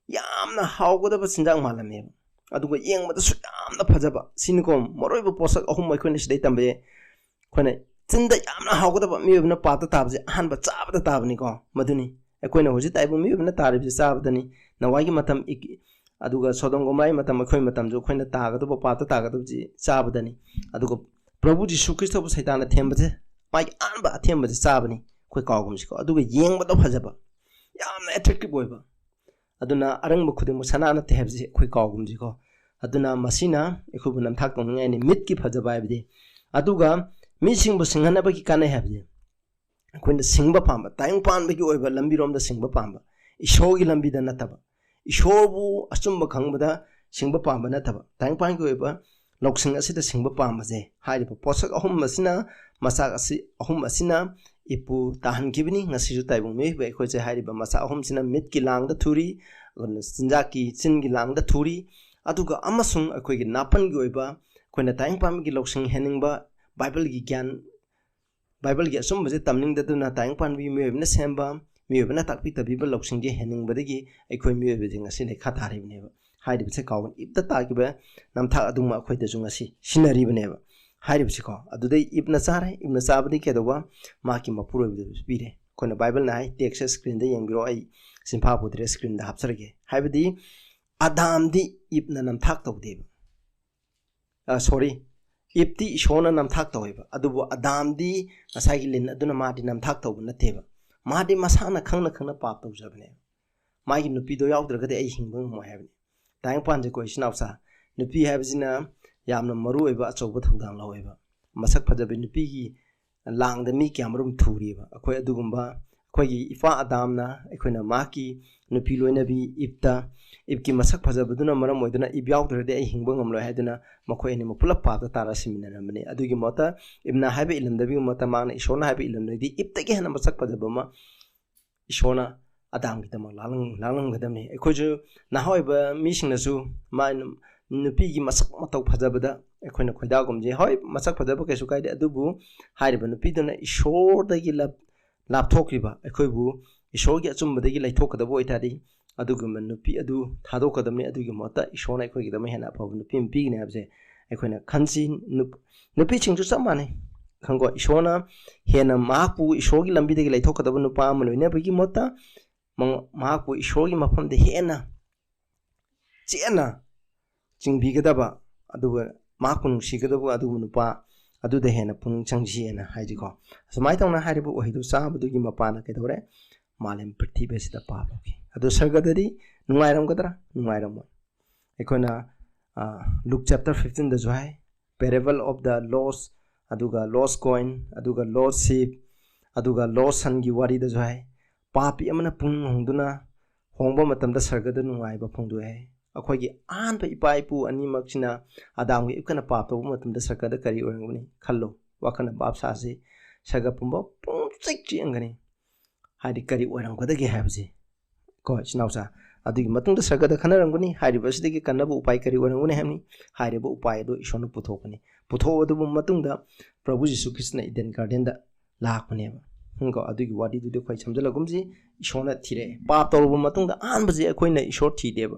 ꯌꯥꯝꯅ ꯍꯥꯎꯒꯗꯕ ꯆꯤꯟꯖꯥꯛ ꯃꯥꯜꯂꯝꯃꯦꯕ, ꯑꯗꯨꯒ ꯌꯦꯡꯕꯗꯁꯨ ꯌꯥꯝꯅ ꯐꯖꯕ꯫ ꯁꯤꯅꯤꯀꯣ ꯃꯔꯨꯑꯣꯏꯕ ꯄꯣꯠꯁꯛ ꯑꯍꯨꯝ ꯑꯩꯈꯣꯏꯅ ꯁꯤꯗꯩ ꯇꯝꯕ ꯌꯥꯏ꯫ ꯑꯩꯈꯣꯏꯅ ꯆꯤꯟꯗ ꯌꯥꯝꯅ ꯍꯥꯎꯒꯗꯕ ꯃꯤꯑꯣꯏꯕꯅ ꯄꯥꯞꯇ ꯇꯥꯕꯁꯦ ꯑꯍꯥꯟꯕ ꯆꯥꯕꯗ ꯇꯥꯕꯅꯤꯀꯣ꯫ ꯃꯗꯨꯅꯤ ꯑꯩꯈꯣꯏꯅ ꯍꯧꯖꯤꯛ ꯇꯥꯏꯕ ꯃꯤꯑꯣꯏꯕꯅ ꯇꯥꯔꯤꯕꯁꯤ ꯆꯥꯕꯗꯅꯤ꯫ ꯅꯋꯥꯏꯒꯤ ꯃꯇꯝ ꯏꯛ-, ꯑꯗꯨꯒ ꯁꯣꯗꯣꯝ ꯒꯣꯃꯣꯔꯥꯒꯤ ꯃꯇꯝ, ꯑꯩꯈꯣꯏ ꯃꯇꯝꯁꯨ ꯑꯩꯈꯣꯏꯅ ꯇꯥꯒꯗꯕ ꯄꯥꯞꯇ ꯇꯥꯒꯗꯕꯁꯤ ꯆꯥꯕꯗꯅꯤ꯫ ꯑꯗꯨꯒ ꯄ꯭ꯔꯚꯨ ꯖꯤꯁꯨ ꯈ꯭ꯔꯤꯁꯇꯕꯨ ꯁꯩꯇꯥꯟꯅ ꯊꯦꯝꯕꯁꯦ, ꯃꯥꯒꯤ ꯑꯍꯥꯟꯕ ꯑꯊꯦꯝꯕꯁꯦ ꯆꯥꯕꯅꯤ꯫ ꯑꯩꯈꯣꯏ ꯀꯥꯎꯒꯨꯝꯁꯤꯀꯣ꯫ ꯑꯗꯨꯒ ꯌꯦꯡꯕꯗ ꯐꯖꯕ, ꯌꯥꯝꯅ attractive ꯑꯣꯏꯕ꯫ ꯑꯗꯨꯅ ꯑꯔꯪꯕ ꯈꯨꯗꯤꯡꯃꯛ ꯁꯅꯥ ꯅꯠꯇꯦ ꯍꯥꯏꯕꯁꯤ ꯑꯩꯈꯣꯏ ꯀꯥꯎꯒꯨꯝꯁꯤꯀꯣ꯫ ꯑꯗꯨꯅ ꯃꯁꯤꯅ ꯑꯩꯈꯣꯏꯕꯨ ꯅꯝꯊꯥꯛ ꯇꯧꯅꯤꯡꯉꯥꯏꯅꯤ, ꯃꯤꯠꯀꯤ ꯐꯖꯕ ꯍꯥꯏꯕꯗꯤ꯫ ꯑꯗꯨꯒ ꯃꯤꯁꯤꯡꯕꯨ ꯁꯤꯡꯍꯟꯅꯕꯒꯤ ꯀꯥꯟꯅꯩ ꯍꯥꯏꯕꯗꯤ, ꯑꯩꯈꯣꯏꯅ ꯁꯤꯡꯕ ꯄꯥꯝꯕ, ꯇꯥꯏꯕꯪ ꯄꯥꯟꯕꯒꯤ ꯑꯣꯏꯕ ꯂꯝꯕꯤꯔꯣꯝꯗ ꯁꯤꯡꯕ ꯄꯥꯝꯕ, ꯏꯁꯣꯔꯒꯤ ꯂꯝꯕꯤꯗ ꯅꯠꯇꯕ, ꯏꯁꯣꯔꯕꯨ ꯑꯆꯨꯝꯕ ꯈꯪꯕꯗ ꯁꯤꯡꯕ ꯄꯥꯝꯕ ꯅꯠꯇꯕ, ꯇꯥꯏꯕꯪ ꯄꯥꯟꯒꯤ ꯑꯣꯏꯕ ꯂꯧꯁꯤꯡ ꯑꯁꯤꯗ ꯁꯤꯡꯕ ꯄꯥꯝꯕꯁꯦ, ꯍꯥꯏꯔꯤꯕ ꯄꯣꯠꯁꯛ ꯑꯍꯨꯝ ꯑꯁꯤꯅ, ꯃꯆꯥꯛ ꯑꯁꯤ, ꯑꯍꯨꯝ ꯑꯁꯤꯅ ꯏꯞꯄꯨ ꯇꯥꯍꯟꯈꯤꯕꯅꯤ꯫ ꯉꯁꯤꯁꯨ ꯇꯥꯏꯕꯪ ꯃꯤꯑꯣꯏꯕ ꯑꯩꯈꯣꯏꯁꯦ ꯍꯥꯏꯔꯤꯕ ꯃꯆꯥꯛ ꯑꯍꯨꯝꯁꯤꯅ ꯃꯤꯠꯀꯤ ꯂꯥꯡꯗ ꯊꯨꯔꯤ, ꯑꯗꯨꯅ ꯆꯤꯟꯖꯥꯛꯀꯤ, ꯆꯤꯟꯒꯤ ꯂꯥꯡꯗ ꯊꯨꯔꯤ, ꯑꯗꯨꯒ ꯑꯃꯁꯨꯡ ꯑꯩꯈꯣꯏꯒꯤ ꯅꯥꯄꯟꯒꯤ ꯑꯣꯏꯕ, ꯑꯩꯈꯣꯏꯅ ꯇꯥꯏꯕꯪ ꯄꯥꯟꯕꯒꯤ ꯂꯧꯁꯤꯡ ꯍꯦꯟꯅꯤꯡꯕ, ꯕꯥꯏꯕꯜꯒꯤ ꯒ꯭ꯌꯥꯟ, ꯕꯥꯏꯕꯜꯒꯤ ꯑꯆꯨꯝꯕꯁꯦ ꯇꯝꯅꯤꯡꯗꯗꯨꯅ ꯇꯥꯏꯕꯪ ꯄꯥꯟꯕꯒꯤ ꯃꯤꯑꯣꯏꯕꯅ ꯁꯦꯝꯕ, ꯃꯤꯑꯣꯏꯕꯅ ꯇꯥꯛꯄꯤ ꯇꯝꯕꯤꯕ ꯂꯧꯁꯤꯡꯁꯦ ꯍꯦꯟꯅꯤꯡꯕꯗꯒꯤ ꯑꯩꯈꯣꯏ ꯃꯤꯑꯣꯏꯕꯁꯦ ꯉꯁꯤ ꯂꯩꯈꯥ ꯊꯥꯔꯤꯕꯅꯦꯕ꯫ ꯍꯥꯏꯔꯤꯕꯁꯦ ꯀꯥꯎꯒꯅꯨ, ꯏꯞꯇ ꯇꯥꯈꯤꯕ ꯅꯝꯊꯥꯛ ꯑꯗꯨꯃꯛ ꯑꯩꯈꯣꯏꯗꯁꯨ ꯉꯁꯤ ꯁꯤꯟꯅꯔꯤꯕꯅꯦꯕ꯫ ꯍꯥꯏꯔꯤꯕꯁꯤꯀꯣ, ꯑꯗꯨꯗꯩ ꯏꯞꯅ ꯆꯥꯔꯦ, ꯏꯞꯅ ꯆꯥꯕꯗꯤ ꯀꯩꯗꯧꯕ? ꯃꯍꯥꯛꯀꯤ ꯃꯄꯨꯔꯣꯏꯕꯗꯁꯨ ꯄꯤꯔꯦ꯫ ꯑꯩꯈꯣꯏꯅ ꯕꯥꯏꯕꯜꯅ ꯍꯥꯏ, ꯇꯦꯛꯁꯁꯦ ꯁ꯭ꯀ꯭ꯔꯤꯟꯗ ꯌꯦꯡꯕꯤꯔꯣ, ꯑꯩ ꯆꯤꯟꯐꯥ ꯄꯨꯗ꯭ꯔꯦ, ꯁ꯭ꯀ꯭ꯔꯤꯟꯗ ꯍꯥꯞꯆꯔꯒꯦ꯫ ꯍꯥꯏꯕꯗꯤ ꯑꯗꯥꯝꯗꯤ ꯏꯞꯅ ꯅꯝꯊꯥꯛ ꯇꯧꯗꯦꯕ꯫ ꯑ, ꯁꯣꯔꯤ, ꯏꯞꯇꯤ ꯏꯁꯣꯔꯅ ꯅꯝꯊꯥꯛ ꯇꯧꯋꯦꯕ, ꯑꯗꯨꯕꯨ ꯑꯗꯥꯝꯗꯤ ꯉꯁꯥꯏꯒꯤ ꯂꯤꯟ ꯑꯗꯨꯅ ꯃꯥꯗꯤ ꯅꯝꯊꯥꯛ ꯇꯧꯕ ꯅꯠꯇꯦꯕ꯫ ꯃꯥꯗꯤ ꯃꯁꯥꯅ ꯈꯪꯅ ꯈꯪꯅ ꯄꯥꯞ ꯇꯧꯖꯕꯅꯦꯕ꯫ ꯃꯥꯒꯤ ꯅꯨꯄꯤꯗꯣ ꯌꯥꯎꯗ꯭ꯔꯒꯗꯤ ꯑꯩ ꯍꯤꯡꯕ ꯉꯝꯃꯣꯏ ꯍꯥꯏꯕꯅꯤ꯫ ꯇꯥꯏꯕꯪ ꯄꯥꯟꯁꯦꯀꯣ, ꯏꯆꯤꯟ ꯏꯅꯥꯎꯁꯥ, ꯅꯨꯄꯤ ꯍꯥꯏꯕꯁꯤꯅ ꯌꯥꯝꯅ ꯃꯔꯨ ꯑꯣꯏꯕ ꯑꯆꯧꯕ ꯊꯧꯗꯥꯡ ꯂꯧꯋꯦꯕ꯫ ꯃꯁꯛ ꯐꯖꯕꯤ ꯅꯨꯄꯤꯒꯤ ꯂꯥꯡꯗ ꯃꯤ ꯀꯌꯥꯃꯔꯨꯝ ꯊꯨꯔꯤꯕ꯫ ꯑꯩꯈꯣꯏ ꯑꯗꯨꯒꯨꯝꯕ, ꯑꯩꯈꯣꯏꯒꯤ ꯏꯄꯥ ꯑꯗꯥꯝꯅ ꯑꯩꯈꯣꯏꯅ ꯃꯍꯥꯛꯀꯤ ꯅꯨꯄꯤ ꯂꯣꯏꯅꯕꯤ ꯏꯞꯇ, ꯏꯞꯀꯤ ꯃꯁꯛ ꯐꯖꯕꯗꯨꯅ ꯃꯔꯝ ꯑꯣꯏꯗꯨꯅ ꯏꯞ ꯌꯥꯎꯗ꯭ꯔꯗꯤ ꯑꯩ ꯍꯤꯡꯕ ꯉꯝꯂꯣꯏ ꯍꯥꯏꯗꯨꯅ ꯃꯈꯣꯏ ꯑꯅꯤꯃꯛ ꯄꯨꯂꯞ ꯄꯥꯞꯇ ꯇꯥꯔ ꯁꯤꯃꯤꯟꯅꯔꯝꯕꯅꯤ꯫ ꯑꯗꯨꯒꯤ ꯃꯍꯨꯠꯇ ꯏꯞꯅ ꯍꯥꯏꯕ ꯏꯜꯂꯝꯗꯕꯒꯤ ꯃꯍꯨꯠꯇ ꯃꯍꯥꯛꯅ ꯏꯁꯣꯔꯅ ꯍꯥꯏꯕ ꯏꯜꯂꯝꯂꯗꯤ ꯏꯞꯇꯒꯤ ꯍꯦꯟꯅ ꯃꯁꯛ ꯐꯖꯕ ꯑꯃ ꯏꯁꯣꯔꯅ ꯑꯗꯥꯝꯒꯤꯗꯃꯛ ꯂꯥꯡꯂꯝ-, ꯂꯥꯡꯂꯝꯒꯗꯕꯅꯤ꯫ ꯑꯩꯈꯣꯏꯁꯨ ꯅꯍꯥ ꯑꯣꯏꯕ ꯃꯤꯁꯤꯡꯅꯁꯨ ꯃꯥ-, ꯅꯨꯄꯤꯒꯤ ꯃꯁꯛ ꯃꯇꯧ ꯐꯖꯕꯗ ꯑꯩꯈꯣꯏꯅ ꯈꯣꯏꯗꯥꯒꯨꯝꯁꯦ꯫ ꯍꯣꯏ, ꯃꯁꯛ ꯐꯖꯕ ꯀꯩꯁꯨ ꯀꯥꯏꯗꯦ, ꯑꯗꯨꯕꯨ ꯍꯥꯏꯔꯤꯕ ꯅꯨꯄꯤꯗꯨꯅ ꯏꯁꯣꯔꯗꯒꯤ ꯂꯥꯞ-, ꯂꯥꯞꯊꯣꯛꯈꯤꯕ, ꯑꯩꯈꯣꯏꯕꯨ ꯏꯁꯣꯔꯒꯤ ꯑꯆꯨꯝꯕꯗꯒꯤ ꯂꯩꯊꯣꯛꯀꯗꯕ ꯑꯣꯏꯇꯥꯔꯗꯤ, ꯑꯗꯨꯒꯨꯝꯕ ꯅꯨꯄꯤ ꯑꯗꯨ ꯊꯥꯗꯣꯛꯀꯗꯕꯅꯤ꯫ ꯑꯗꯨꯒꯤ ꯃꯍꯨꯠꯇ ꯏꯁꯣꯔꯅ ꯑꯩꯈꯣꯏꯒꯤꯗꯃꯛ ꯍꯦꯟꯅ ꯑꯐꯕ ꯅꯨꯄꯤ ꯑꯃ ꯄꯤꯒꯅꯤ ꯍꯥꯏꯕꯁꯦ ꯑꯩꯈꯣꯏꯅ ꯈꯟꯁꯤ꯫ ꯅꯨꯞ-, ꯅꯨꯄꯤꯁꯤꯡꯁꯨ ꯆꯞ ꯃꯥꯟꯅꯩ꯫ ꯈꯪꯀꯣ, ꯏꯁꯣꯔꯅ ꯍꯦꯟꯅ ꯃꯍꯥꯛꯄꯨ ꯏꯁꯣꯔꯒꯤ ꯂꯝꯕꯤꯗꯒꯤ ꯂꯩꯊꯣꯛꯀꯗꯕ ꯅꯨꯄꯥ ꯑꯃ ꯂꯣꯏꯅꯕꯒꯤ ꯃꯍꯨꯠꯇ ꯃꯉ-, ꯃꯍꯥꯛꯄꯨ ꯏꯁꯣꯔꯒꯤ ꯃꯐꯝꯗ ꯍꯦꯟꯅ ꯆꯦꯠꯅ ꯆꯤꯡꯕꯤꯒꯗꯕ, ꯑꯗꯨꯒ ꯃꯍꯥꯛꯄꯨ ꯅꯨꯡꯁꯤꯒꯗꯕ ꯑꯗꯨꯒꯨꯝꯕ ꯅꯨꯄꯥ ꯑꯗꯨꯗ ꯍꯦꯟꯅ ꯄꯨꯛꯅꯤꯡ ꯆꯪꯁꯤꯑꯅ ꯍꯥꯏꯁꯤꯀꯣ꯫ ꯑꯁꯨꯃꯥꯏꯅ ꯇꯧꯅ ꯍꯥꯏꯔꯤꯕ ꯎꯍꯩꯗꯨ ꯆꯥꯕꯗꯨꯒꯤ ꯃꯄꯥꯅ ꯀꯩꯗꯧꯔꯦ? ꯃꯥꯂꯦꯝ ꯄ꯭ꯔꯤꯊꯤꯕꯤ ꯑꯁꯤꯗ ꯄꯥꯞ ꯂꯧꯈꯤ꯫ ꯑꯗꯨ ꯁꯔꯒꯗꯗꯤ ꯅꯨꯡꯉꯥꯏꯔꯝꯒꯗ꯭ꯔꯥ? ꯅꯨꯡꯉꯥꯏꯔꯝꯃꯣꯏ꯫ ꯑꯩꯈꯣꯏꯅ ꯂꯨꯛ ꯆꯦꯞꯇꯔ ꯐꯤꯐꯇꯤꯟꯗꯁꯨ ꯍꯥꯏ, parable of the lost, ꯑꯗꯨꯒ lost coin, ꯑꯗꯨꯒ lost sheep, ꯑꯗꯨꯒ lost sonꯒꯤ ꯋꯥꯔꯤꯗꯁꯨ ꯍꯥꯏ, ꯄꯥꯄꯤ ꯑꯃꯅ ꯄꯨꯛꯅꯤꯡ ꯍꯣꯡꯗꯨꯅ ꯍꯣꯡꯕ ꯃꯇꯝꯗ ꯁꯔꯒꯗ ꯅꯨꯡꯉꯥꯏꯕ ꯐꯣꯡꯗꯣꯛꯑꯦ ꯍꯥꯏ꯫ ꯑꯩꯈꯣꯏꯒꯤ ꯑꯍꯥꯟꯕ ꯏꯄꯥ ꯏꯄꯨ ꯑꯅꯤꯃꯛꯁꯤꯅ ꯑꯗꯥꯝꯒ ꯏꯞꯀꯅ ꯄꯥꯞ ꯇꯧꯕ ꯃꯇꯝꯗ ꯁꯔꯒꯗ ꯀꯔꯤ ꯑꯣꯏꯔꯝꯒꯅꯤ? ꯈꯜꯂꯣ, ꯋꯥꯈꯜꯅ ꯚꯥꯞ ꯁꯥꯁꯤ꯫ ꯁꯔꯒ ꯄꯨꯝꯕ ꯄꯨꯡꯆꯤꯛ ꯆꯤꯛꯑꯝꯒꯅꯤ꯫ ꯍꯥꯏꯗꯤ ꯀꯔꯤ ꯑꯣꯏꯔꯝꯒꯗꯒꯦ ꯍꯥꯏꯕꯁꯤ ꯀꯣ, ꯏꯆꯤꯟ ꯏꯅꯥꯎꯁꯥ꯫ ꯑꯗꯨꯒꯤ ꯃꯇꯨꯡꯗ ꯁꯔꯒꯗ ꯈꯟꯅꯔꯝꯒꯅꯤ꯫ ꯍꯥꯏꯔꯤꯕ ꯑꯁꯤꯗꯒꯤ ꯀꯟꯅꯕ ꯎꯄꯥꯏ ꯀꯔꯤ ꯑꯣꯏꯔꯝꯒꯅꯤ ꯍꯥꯏꯕꯅꯤ? ꯍꯥꯏꯔꯤꯕ ꯎꯄꯥꯏ ꯑꯗꯨ ꯏꯁꯣꯔꯅ ꯄꯨꯊꯣꯛꯀꯅꯤ꯫ ꯄꯨꯊꯣꯛꯑꯕ ꯃꯇꯨꯡꯗ ꯄ꯭ꯔꯚꯨ ꯖꯤꯁꯨ ꯈ꯭ꯔꯤꯁꯇꯅ ꯏꯗꯦꯟ ꯒꯥꯔꯗꯦꯟꯗ ꯂꯥꯛꯄꯅꯦꯕ꯫ ꯎꯝ, ꯀꯣ, ꯑꯗꯨꯒꯤ ꯋꯥꯔꯤꯗꯨꯗꯤ ꯑꯩꯈꯣꯏ ꯁꯝꯖꯜꯂꯒꯨꯝꯁꯤ꯫ ꯏꯁꯣꯔꯅ ꯊꯤꯔꯛꯑꯦ꯫ ꯄꯥꯞ ꯇꯧꯔꯕ ꯃꯇꯨꯡꯗ ꯑꯍꯥꯟꯕꯁꯦ ꯑꯩꯈꯣꯏꯅ ꯏꯁꯣꯔ ꯊꯤꯗꯦꯕ,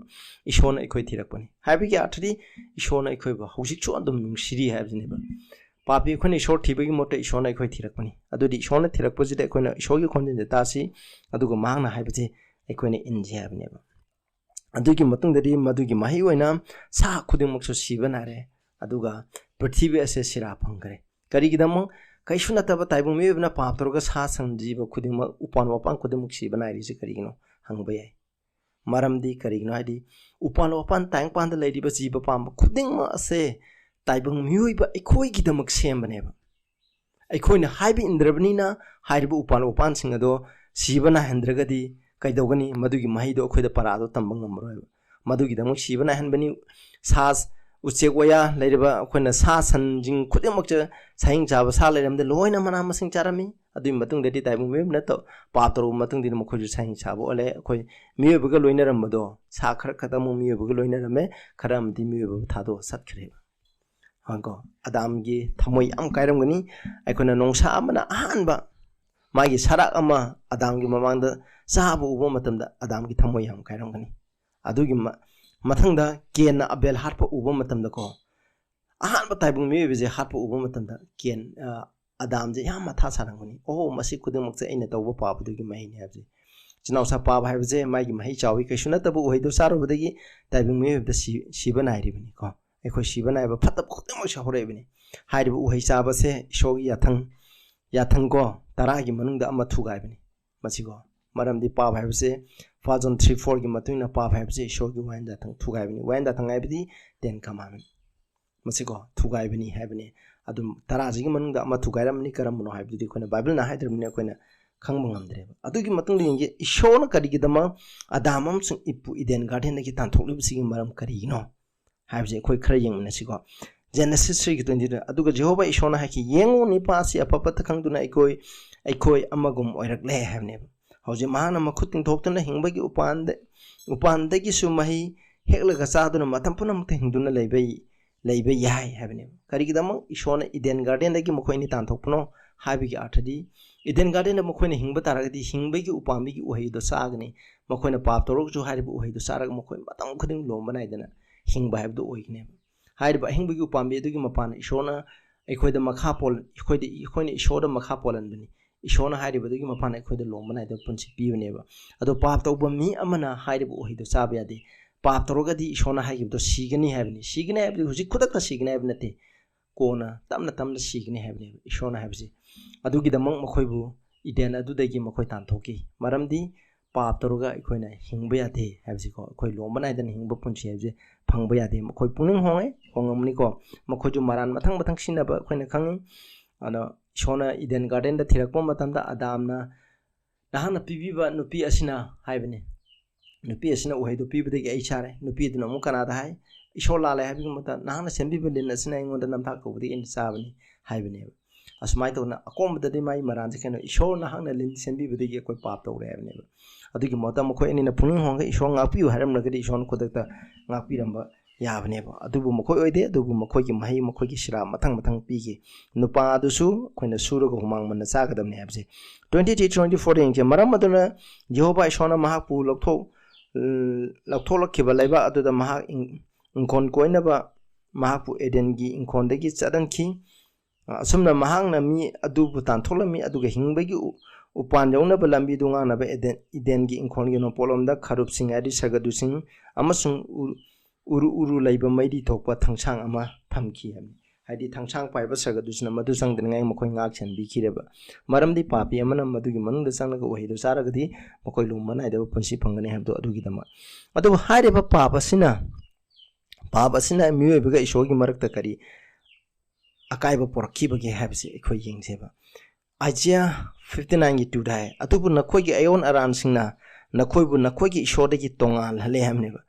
ꯏꯁꯣꯔꯅ ꯑꯩꯈꯣꯏ ꯊꯤꯔꯛꯄꯅꯤ꯫ ꯍꯥꯏꯕꯒꯤ ꯑꯥꯔꯊꯗꯤ ꯏꯁꯣꯔꯅ ꯑꯩꯈꯣꯏꯕꯨ ꯍꯧꯖꯤꯛꯁꯨ ꯑꯗꯨꯝ ꯅꯨꯡꯁꯤꯔꯤ ꯍꯥꯏꯕꯁꯤꯅꯦꯕ꯫ ꯄꯥꯄꯤ ꯑꯩꯈꯣꯏꯅ ꯏꯁꯣꯔ ꯊꯤꯕꯒꯤ ꯃꯍꯨꯠꯇ ꯏꯁꯣꯔꯅ ꯑꯩꯈꯣꯏ ꯊꯤꯔꯛꯄꯅꯤ꯫ ꯑꯗꯨꯗꯤ ꯏꯁꯣꯔꯅ ꯊꯤꯔꯛꯄꯁꯤꯗ ꯑꯩꯈꯣꯏꯅ ꯏꯁꯣꯔꯒꯤ ꯈꯣꯟꯖꯦꯜꯁꯦ ꯇꯥꯁꯤ, ꯑꯗꯨꯒ ꯃꯍꯥꯛꯅ ꯍꯥꯏꯕꯁꯦ ꯑꯩꯈꯣꯏꯅ ꯏꯟꯁꯤ ꯍꯥꯏꯕꯅꯦꯕ꯫ ꯑꯗꯨꯒꯤ ꯃꯇꯨꯡꯗꯗꯤ ꯃꯗꯨꯒꯤ ꯃꯍꯩ ꯑꯣꯏꯅ ꯁꯥ ꯈꯨꯗꯤꯡꯃꯛꯁꯨ ꯁꯤꯕ ꯅꯥꯏꯔꯦ, ꯑꯗꯨꯒ ꯄ꯭ꯔꯤꯊꯤꯕꯤ ꯑꯁꯦ ꯁꯤꯔꯥ ꯐꯪꯈ꯭ꯔꯦ꯫ ꯀꯔꯤꯒꯤꯗꯃꯛ? ꯀꯩꯁꯨ ꯅꯠꯇꯕ ꯇꯥꯏꯕꯪ ꯃꯤꯑꯣꯏꯕꯅ ꯄꯥꯞ ꯇꯧꯔꯒ ꯁꯥ ꯁꯟ ꯖꯤꯕ ꯈꯨꯗꯤꯡꯃꯛ, ꯎꯄꯥꯟ ꯋꯥꯄꯥꯟ ꯈꯨꯗꯤꯡꯃꯛ ꯁꯤꯕ ꯅꯥꯏꯔꯤꯁꯦ ꯀꯔꯤꯒꯤꯅꯣ ꯍꯪꯕ ꯌꯥꯏ꯫ ꯃꯔꯝꯗꯤ ꯀꯔꯤꯒꯤꯅꯣ ꯍꯥꯏꯗꯤ, ꯎꯄꯥꯟ ꯋꯥꯄꯥꯟ ꯇꯥꯏꯕꯪꯄꯥꯟꯗ ꯂꯩꯔꯤꯕ ꯖꯤꯕ ꯄꯥꯟꯕ ꯈꯨꯗꯤꯡꯃꯛ ꯑꯁꯦ ꯇꯥꯏꯕꯪ ꯃꯤꯑꯣꯏꯕ ꯑꯩꯈꯣꯏꯒꯤꯗꯃꯛ ꯁꯦꯝꯕꯅꯦꯕ꯫ ꯑꯩꯈꯣꯏꯅ ꯍꯥꯏꯕ ꯏꯟꯗ꯭ꯔꯕꯅꯤꯅ ꯍꯥꯏꯔꯤꯕ ꯎꯄꯥꯟ ꯋꯥꯄꯥꯟꯁꯤꯡ ꯑꯗꯣ ꯁꯤꯕ ꯅꯥꯏꯍꯟꯗ꯭ꯔꯒꯗꯤ ꯀꯩꯗꯧꯒꯅꯤ? ꯃꯗꯨꯒꯤ ꯃꯍꯩꯗꯣ ꯑꯩꯈꯣꯏꯗ ꯄꯔꯥꯗꯣ ꯇꯝꯕ ꯉꯝꯃꯔꯣꯏꯕ꯫ ꯃꯗꯨꯒꯤꯗꯃꯛ ꯁꯤꯕ ꯅꯥꯏꯍꯟꯕꯅꯤ꯫ ꯁꯥ, ꯎꯆꯦꯛ ꯋꯥꯌꯥ ꯂꯩꯔꯤꯕ ꯑꯩꯈꯣꯏꯅ ꯁꯥ ꯁꯟꯁꯤꯡ ꯈꯨꯗꯤꯡꯃꯛꯁꯦ, ꯁꯥꯍꯤꯡ ꯆꯥꯕ ꯁꯥ ꯂꯩꯔꯝꯗꯦ, ꯂꯣꯏꯅ ꯃꯅꯥ ꯃꯁꯤꯡ ꯆꯥꯔꯝꯃꯤ꯫ ꯑꯗꯨꯒꯤ ꯃꯇꯨꯡꯗꯗꯤ ꯇꯥꯏꯕꯪ ꯃꯤꯑꯣꯏꯕꯅ ꯇꯧ-, ꯄꯥꯞ ꯇꯧꯔꯕ ꯃꯇꯨꯡꯗꯗꯤ ꯃꯈꯣꯏꯁꯨ ꯁꯥꯍꯤꯡ ꯆꯥꯕ ꯑꯣꯜꯂꯦ꯫ ꯑꯩꯈꯣꯏ ꯃꯤꯑꯣꯏꯕꯒ ꯂꯣꯏꯅꯔꯝꯕꯗꯣ, ꯁꯥ ꯈꯔ ꯈꯛꯇ ꯑꯃꯨꯛ ꯃꯤꯑꯣꯏꯕꯒ ꯂꯣꯏꯅꯔꯝꯃꯦ, ꯈꯔ ꯑꯃꯗꯤ ꯃꯤꯑꯣꯏꯕꯕꯨ ꯊꯥꯗꯣꯛꯑ ꯆꯠꯈ꯭ꯔꯦꯕ꯫ ꯍꯥ, ꯀꯣ, ꯑꯗꯥꯝꯒꯤ ꯊꯃꯣꯏ ꯌꯥꯝ ꯀꯥꯏꯔꯝꯒꯅꯤ꯫ ꯑꯩꯈꯣꯏꯅ ꯅꯣꯡꯁꯥ ꯑꯃꯅ ꯑꯍꯥꯟꯕ ꯃꯥꯒꯤ ꯁꯔꯥꯛ ꯑꯃ ꯑꯗꯥꯝꯒꯤ ꯃꯃꯥꯡꯗ ꯆꯥꯕ ꯎꯕ ꯃꯇꯝꯗ ꯑꯗꯥꯝꯒꯤ ꯊꯃꯣꯏ ꯌꯥꯝ ꯀꯥꯏꯔꯝꯒꯅꯤ꯫ ꯑꯗꯨꯒꯤ ꯃ-, ꯃꯊꯪꯗ ꯀꯦꯟꯅ ꯑꯕꯦꯜ ꯍꯥꯠꯄ ꯎꯕ ꯃꯇꯝꯗꯀꯣ, ꯑꯍꯥꯟꯕ ꯇꯥꯏꯕꯪ ꯃꯤꯑꯣꯏꯕꯁꯦ ꯍꯥꯠꯄ ꯎꯕ ꯃꯇꯝꯗ ꯀꯦꯟ, ꯑ, ꯑꯗꯥꯝꯁꯦ ꯌꯥꯝ ꯃꯊꯥ ꯁꯥꯔꯝꯒꯅꯤ꯫ "ꯑꯣ, ꯃꯁꯤ ꯈꯨꯗꯤꯡꯃꯛꯁꯦ ꯑꯩꯅ ꯇꯧꯕ ꯄꯥꯞ ꯑꯗꯨꯒꯤ ꯃꯍꯩꯅꯤ" ꯍꯥꯏꯕꯁꯦ꯫ ꯆꯤꯅꯥꯎꯁꯥ ꯄꯥꯞ ꯍꯥꯏꯕꯁꯦ ꯃꯥꯒꯤ ꯃꯍꯩ ꯆꯥꯎꯏ꯫ ꯀꯩꯁꯨ ꯅꯠꯇꯕ ꯎꯍꯩꯗꯨ ꯆꯥꯔꯨꯕꯗꯒꯤ ꯇꯥꯏꯕꯪ ꯃꯤꯑꯣꯏꯕꯗ ꯁꯤ-, ꯁꯤꯕ ꯅꯥꯏꯔꯤꯕꯅꯤꯀꯣ꯫ ꯑꯩꯈꯣꯏ ꯁꯤꯕ ꯅꯥꯏꯕ ꯐꯠꯇꯕ ꯈꯨꯗꯤꯡꯃꯛꯁꯦ ꯍꯧꯔꯛꯏꯕꯅꯤ꯫ ꯍꯥꯏꯔꯤꯕ ꯎꯍꯩ ꯆꯥꯕꯁꯦ ꯏꯁꯣꯔꯒꯤ ꯌꯥꯊꯪ, ꯌꯥꯊꯪꯀꯣ, ꯇꯔꯥꯒꯤ ꯃꯅꯨꯡꯗ ꯑꯃ ꯊꯨꯒꯥꯏꯕꯅꯤ꯫ ꯃꯁꯤꯀꯣ, ꯃꯔꯝꯗꯤ ꯄꯥꯞ ꯍꯥꯏꯕꯁꯦ, First John three four ꯒꯤ ꯃꯇꯨꯡ ꯏꯟꯅ ꯄꯥꯞ ꯍꯥꯏꯕꯁꯦ ꯏꯁꯣꯔꯒꯤ ꯋꯥꯌꯦꯟ ꯌꯥꯊꯪ ꯊꯨꯒꯥꯏꯕꯅꯤ꯫ ꯋꯥꯌꯦꯟ ꯌꯥꯊꯪ ꯍꯥꯏꯕꯗꯤ Ten Commandment꯫ ꯃꯁꯤꯀꯣ, ꯊꯨꯒꯥꯏꯕꯅꯤ ꯍꯥꯏꯕꯅꯤ꯫ ꯑꯗꯨꯝ ꯇꯔꯥꯁꯤꯒꯤ ꯃꯅꯨꯡꯗ ꯑꯃ ꯊꯨꯒꯥꯏꯔꯝꯃꯅꯤ, ꯀꯔꯝꯕꯅꯣ ꯍꯥꯏꯕꯗꯨꯗꯤ ꯑꯩꯈꯣꯏꯅ ꯕꯥꯏꯕꯜꯅ ꯍꯥꯏꯗ꯭ꯔꯕꯅꯤꯅ ꯑꯩꯈꯣꯏꯅ ꯈꯪꯕ ꯉꯝꯗ꯭ꯔꯦꯕ꯫ ꯑꯗꯨꯒꯤ ꯃꯇꯨꯡꯗ ꯌꯦꯡꯒꯦ, ꯏꯁꯣꯔꯅ ꯀꯔꯤꯒꯤꯗꯃꯛ ꯑꯗꯥꯝ ꯑꯃꯁꯨꯡ ꯏꯞꯄꯨ ꯏꯗꯦꯟ ꯒꯥꯔꯗꯦꯟꯗꯒꯤ ꯇꯥꯟꯊꯣꯛꯂꯤꯕꯁꯤꯒꯤ ꯃꯔꯝ ꯀꯔꯤꯒꯤꯅꯣ ꯍꯥꯏꯕꯁꯦ ꯑꯩꯈꯣꯏ ꯈꯔ ꯌꯦꯡꯃꯤꯟꯅꯁꯤꯀꯣ꯫ Genesis three ꯒꯤ twenty two, ꯑꯗꯨꯒ ꯖꯦꯍꯣꯚꯥ ꯏꯁꯣꯔꯅ ꯍꯥꯏꯈꯤ, "ꯌꯦꯡꯉꯨ, ꯅꯤꯄꯥ ꯑꯁꯤ ꯑꯐ ꯐꯠꯇ ꯈꯪꯗꯨꯅ ꯑꯩꯈꯣꯏ, ꯑꯩꯈꯣꯏ ꯑꯃꯒꯨꯝ ꯑꯣꯏꯔꯛꯂꯦ" ꯍꯥꯏꯕꯅꯦꯕ꯫ ꯍꯧꯖꯤꯛ ꯃꯍꯥꯛꯅ ꯃꯈꯨꯠ ꯇꯤꯡꯊꯣꯛꯇꯨꯅ ꯍꯤꯡꯕꯒꯤ ꯎꯄꯥꯟꯗ, ꯎꯄꯥꯟꯗꯒꯤꯁꯨ ꯃꯍꯩ ꯍꯦꯛꯂꯒ ꯆꯥꯗꯨꯅ ꯃꯇꯝ ꯄꯨꯝꯅꯃꯛꯇ ꯍꯤꯡꯗꯨꯅ ꯂꯩꯕ, ꯂꯩꯕ ꯌꯥꯏ ꯍꯥꯏꯕꯅꯦꯕ꯫ ꯀꯔꯤꯒꯤꯗꯃꯛ ꯏꯁꯣꯔꯅ ꯏꯗꯦꯟ ꯒꯥꯔꯗꯦꯟꯗꯒꯤ ꯃꯈꯣꯏ ꯑꯅꯤ ꯇꯥꯟꯊꯣꯛꯄꯅꯣ ꯍꯥꯏꯕꯒꯤ ꯑꯥꯔꯊꯗꯤ, ꯏꯗꯦꯟ ꯒꯥꯔꯗꯦꯟꯗ ꯃꯈꯣꯏꯅ ꯍꯤꯡꯕ ꯇꯥꯔꯒꯗꯤ ꯍꯤꯡꯕꯒꯤ ꯎꯄꯥꯝꯕꯤꯒꯤ ꯎꯍꯩꯗꯣ ꯆꯥꯒꯅꯤ꯫ ꯃꯈꯣꯏꯅ ꯄꯥꯞ ꯇꯧꯔꯒꯁꯨ ꯍꯥꯏꯔꯤꯕ ꯎꯍꯩꯗꯣ ꯆꯥꯔꯒ ꯃꯈꯣꯏ ꯃꯇꯝ ꯈꯨꯗꯤꯡ ꯂꯣꯝꯕ ꯅꯥꯏꯗꯅ ꯍꯤꯡꯕ ꯍꯥꯏꯕꯗꯨ ꯑꯣꯏꯒꯅꯦꯕ꯫ ꯍꯥꯏꯔꯤꯕ ꯑꯍꯤꯡꯕꯒꯤ ꯎꯄꯥꯝꯕꯤ ꯑꯗꯨꯒꯤ ꯃꯄꯥꯟꯅ ꯏꯁꯣꯔꯅ ꯑꯩꯈꯣꯏꯗ ꯃꯈꯥ ꯄꯣꯜ-, ꯑꯩꯈꯣꯏꯗ, ꯑꯩꯈꯣꯏꯅ ꯏꯁꯣꯔꯗ ꯃꯈꯥ ꯄꯣꯜꯍꯟꯕꯅꯤ꯫ ꯏꯁꯣꯔꯅ ꯍꯥꯏꯔꯤꯕꯗꯨꯒꯤ ꯃꯄꯥꯟꯅ ꯑꯩꯈꯣꯏꯗ ꯂꯣꯝꯕ ꯅꯥꯏꯗꯕ ꯄꯨꯟꯁꯤ ꯄꯤꯕꯅꯦꯕ꯫ ꯑꯗꯣ ꯄꯥꯞ ꯇꯧꯕ ꯃꯤ ꯑꯃꯅ ꯍꯥꯏꯔꯤꯕ ꯎꯍꯩꯗꯣ ꯆꯥꯕ ꯌꯥꯗꯦ꯫ ꯄꯥꯞ ꯇꯧꯔꯒꯗꯤ ꯏꯁꯣꯔꯅ ꯍꯥꯏꯈꯤꯕꯗꯣ ꯁꯤꯒꯅꯤ ꯍꯥꯏꯕꯅꯤ꯫ ꯁꯤꯒꯅꯤ ꯍꯥꯏꯕꯗꯤ ꯍꯧꯖꯤꯛ ꯈꯨꯗꯛꯇ ꯁꯤꯒꯅꯤ ꯍꯥꯏꯕ ꯅꯠꯇꯦ, ꯀꯣꯟꯅ ꯇꯞꯅ ꯇꯞꯅ ꯁꯤꯒꯅꯤ ꯍꯥꯏꯕꯅꯦꯕ ꯏꯁꯣꯔꯅ ꯍꯥꯏꯕꯁꯦ꯫ ꯑꯗꯨꯒꯤꯗꯃꯛ ꯃꯈꯣꯏꯕꯨ ꯏꯗꯦꯟ ꯑꯗꯨꯗꯒꯤ ꯃꯈꯣꯏ ꯇꯥꯟꯊꯣꯛꯈꯤ꯫ ꯃꯔꯝꯗꯤ ꯄꯥꯞ ꯇꯧꯔꯒ ꯑꯩꯈꯣꯏꯅ ꯍꯤꯡꯕ ꯌꯥꯗꯦ ꯍꯥꯏꯕꯁꯤꯀꯣ, ꯑꯩꯈꯣꯏ ꯂꯣꯝꯕ ꯅꯥꯏꯗꯅ ꯍꯤꯡꯕ ꯄꯨꯟꯁꯤ ꯍꯥꯏꯕꯁꯦ ꯐꯪꯕ ꯌꯥꯗꯦ꯫ ꯃꯈꯣꯏ ꯄꯨꯛꯅꯤꯡ ꯍꯣꯡꯉꯦ, ꯍꯣꯡꯉꯝꯅꯤꯀꯣ꯫ ꯃꯈꯣꯏꯁꯨ ꯃꯔꯥꯟ ꯃꯊꯪ ꯃꯊꯪ ꯁꯤꯖꯤꯟꯅꯕ ꯑꯩꯈꯣꯏꯅ ꯈꯪꯉꯤ꯫ ꯑꯗꯣ ꯏꯁꯣꯔꯅ ꯏꯗꯦꯟ ꯒꯥꯔꯗꯦꯟꯗ ꯊꯤꯔꯛꯄ ꯃꯇꯝꯗ ꯑꯗꯥꯝꯅ, "ꯅꯍꯥꯛꯅ ꯄꯤꯕꯤꯕ ꯅꯨꯄꯤ ꯑꯁꯤꯅ" ꯍꯥꯏꯕꯅꯤ꯫ "ꯅꯨꯄꯤ ꯑꯁꯤꯅ ꯎꯍꯩꯗꯨ ꯄꯤꯕꯗꯒꯤ ꯑꯩ ꯆꯥꯔꯦ"꯫ ꯅꯨꯄꯤꯗꯨꯅ ꯑꯃꯨꯛ ꯀꯅꯥꯗ ꯍꯥꯏ? "ꯏꯁꯣꯔ ꯂꯥꯜꯂꯦ" ꯍꯥꯏꯕꯒꯤ ꯃꯍꯨꯠꯇ, "ꯅꯍꯥꯛꯅ ꯁꯦꯝꯕꯤꯕ ꯂꯤꯟ ꯑꯁꯤꯅ ꯑꯩꯉꯣꯟꯗ ꯅꯝꯊꯥꯛ ꯇꯧꯕꯗꯒꯤ ꯑꯩꯅ ꯆꯥꯕꯅꯤ" ꯍꯥꯏꯕꯅꯦꯕ꯫ ꯑꯁꯨꯃꯥꯏꯅ ꯇꯧꯗꯅ ꯑꯀꯣꯝꯕꯗꯗꯤ ꯃꯥꯒꯤ ꯃꯔꯥꯟꯁꯦ ꯀꯩꯅꯣ? ꯏꯁꯣꯔ ꯅꯍꯥꯛꯅ ꯂꯤꯟ ꯁꯦꯝꯕꯤꯕꯗꯒꯤ ꯑꯩꯈꯣꯏ ꯄꯥꯞ ꯇꯧꯔꯦ ꯍꯥꯏꯕꯅꯦꯕ꯫ ꯑꯗꯨꯒꯤ ꯃꯍꯨꯠꯇ ꯃꯈꯣꯏ ꯑꯅꯤꯅ ꯄꯨꯛꯅꯤꯡ ꯍꯣꯡꯉꯒ ꯏꯁꯣꯔ ꯉꯥꯛꯄꯤꯌꯨ ꯍꯥꯏꯔꯝꯂꯒꯗꯤ ꯏꯁꯣꯔꯅ ꯈꯨꯗꯛꯇ ꯉꯥꯛꯄꯤꯔꯝꯕ ꯌꯥꯕꯅꯦꯕ꯫ ꯑꯗꯨꯕꯨ ꯃꯈꯣꯏ ꯑꯣꯏꯗꯦ, ꯑꯗꯨꯕꯨ ꯃꯈꯣꯏꯒꯤ ꯃꯍꯩ ꯃꯈꯣꯏꯒꯤ ꯁꯤꯔꯥ ꯃꯊꯪ ꯃꯊꯪ ꯄꯤꯈꯤ꯫ ꯅꯨꯄꯥ ꯑꯗꯨꯁꯨ ꯑꯩꯈꯣꯏꯅ ꯁꯨꯔꯒ ꯍꯨꯃꯥꯡ ꯃꯟꯅ ꯆꯥꯒꯗꯕꯅꯤ ꯍꯥꯏꯕꯁꯦ꯫ Twenty three, twenty four ꯌꯦꯡꯁꯦ꯫ ꯃꯔꯝ ꯑꯗꯨꯅ ꯌꯦꯍꯣꯚꯥ ꯏꯁꯣꯔꯅ ꯃꯍꯥꯛꯄꯨ ꯂꯧꯊꯣꯛ-, ꯂꯧꯊꯣꯛꯂꯛꯈꯤꯕ ꯂꯩꯕꯥꯛ ꯑꯗꯨꯗ ꯃꯍꯥꯛ ꯏꯪ-, ꯏꯪꯈꯣꯜ ꯀꯣꯏꯅꯕ ꯃꯍꯥꯛꯄꯨ ꯑꯦꯗꯦꯟꯒꯤ ꯏꯪꯈꯣꯜꯗꯒꯤ ꯆꯠꯍꯟꯈꯤ꯫ ꯑꯁꯨꯝꯅ ꯃꯍꯥꯛꯅ ꯃꯤ ꯑꯗꯨꯕꯨ ꯇꯥꯟꯊꯣꯛꯂꯝꯃꯤ, ꯑꯗꯨꯒ ꯍꯤꯡꯕꯒꯤ ꯎ-, ꯎꯄꯥꯟ ꯌꯧꯅꯕ ꯂꯝꯕꯤꯗꯨ ꯉꯥꯛꯅꯕ ꯏꯗꯦꯟ, ꯏꯗꯦꯟꯒꯤ ꯏꯪꯈꯣꯜꯒꯤ ꯅꯣꯡꯄꯣꯛꯂꯣꯝꯗ ꯈꯔꯨꯞꯁꯤꯡ, ꯍꯥꯏꯗꯤ ꯁꯔꯒꯗꯨꯁꯤꯡ ꯑꯃꯁꯨꯡ ꯎ-, ꯎꯔꯨ ꯎꯔꯨ ꯂꯩꯕ ꯃꯩꯔꯤ ꯊꯣꯛꯄ ꯊꯥꯡꯁꯥꯡ ꯑꯃ ꯊꯝꯈꯤ ꯍꯥꯏꯕꯅꯤ꯫ ꯍꯥꯏꯗꯤ ꯊꯥꯡꯁꯥꯡ ꯄꯥꯏꯕ ꯁꯔꯒꯗꯨꯁꯤꯅ ꯃꯗꯨ ꯆꯪꯗꯅꯉꯥꯏ ꯃꯈꯣꯏ ꯉꯥꯛ ꯁꯦꯟꯕꯤꯈꯤꯔꯦꯕ꯫ ꯃꯔꯝꯗꯤ ꯄꯥꯄꯤ ꯑꯃꯅ ꯃꯗꯨꯒꯤ ꯃꯅꯨꯡꯗ ꯆꯪꯂꯒ ꯎꯍꯩꯗꯨ ꯆꯥꯔꯒꯗꯤ ꯃꯈꯣꯏ ꯂꯨꯝꯕ ꯅꯥꯏꯗꯕ ꯄꯨꯟꯁꯤ ꯐꯪꯒꯅꯤ ꯍꯥꯏꯕꯗꯨ ꯑꯗꯨꯒꯤꯗꯃꯛ꯫ ꯑꯗꯨꯕꯨ ꯍꯥꯏꯔꯤꯕ ꯄꯥꯞ ꯑꯁꯤꯅ, ꯄꯥꯞ ꯑꯁꯤꯅ ꯃꯤꯑꯣꯏꯕꯒ ꯏꯁꯣꯔꯒꯤ ꯃꯔꯛꯇ ꯀꯔꯤ ꯑꯀꯥꯏꯕ ꯄꯨꯔꯛꯈꯤꯕꯒꯦ ꯍꯥꯏꯕꯁꯤ ꯑꯩꯈꯣꯏ ꯌꯦꯡꯁꯦꯕ꯫ ꯑꯥꯏꯖꯤꯌꯥ ꯐꯤꯐꯇꯤ ꯅꯥꯏꯟꯒꯤ ꯇꯨꯗ ꯍꯥꯏ, "ꯑꯗꯨꯕꯨ ꯅꯈꯣꯏꯒꯤ ꯑꯌꯣꯟ ꯑꯔꯥꯟꯁꯤꯡꯅ ꯅꯈꯣꯏꯕꯨ ꯅꯈꯣꯏꯒꯤ ꯏꯁꯣꯔꯗꯒꯤ ꯇꯣꯉꯥꯜꯍꯜꯂꯦ" ꯍꯥꯏꯕꯅꯦꯕ,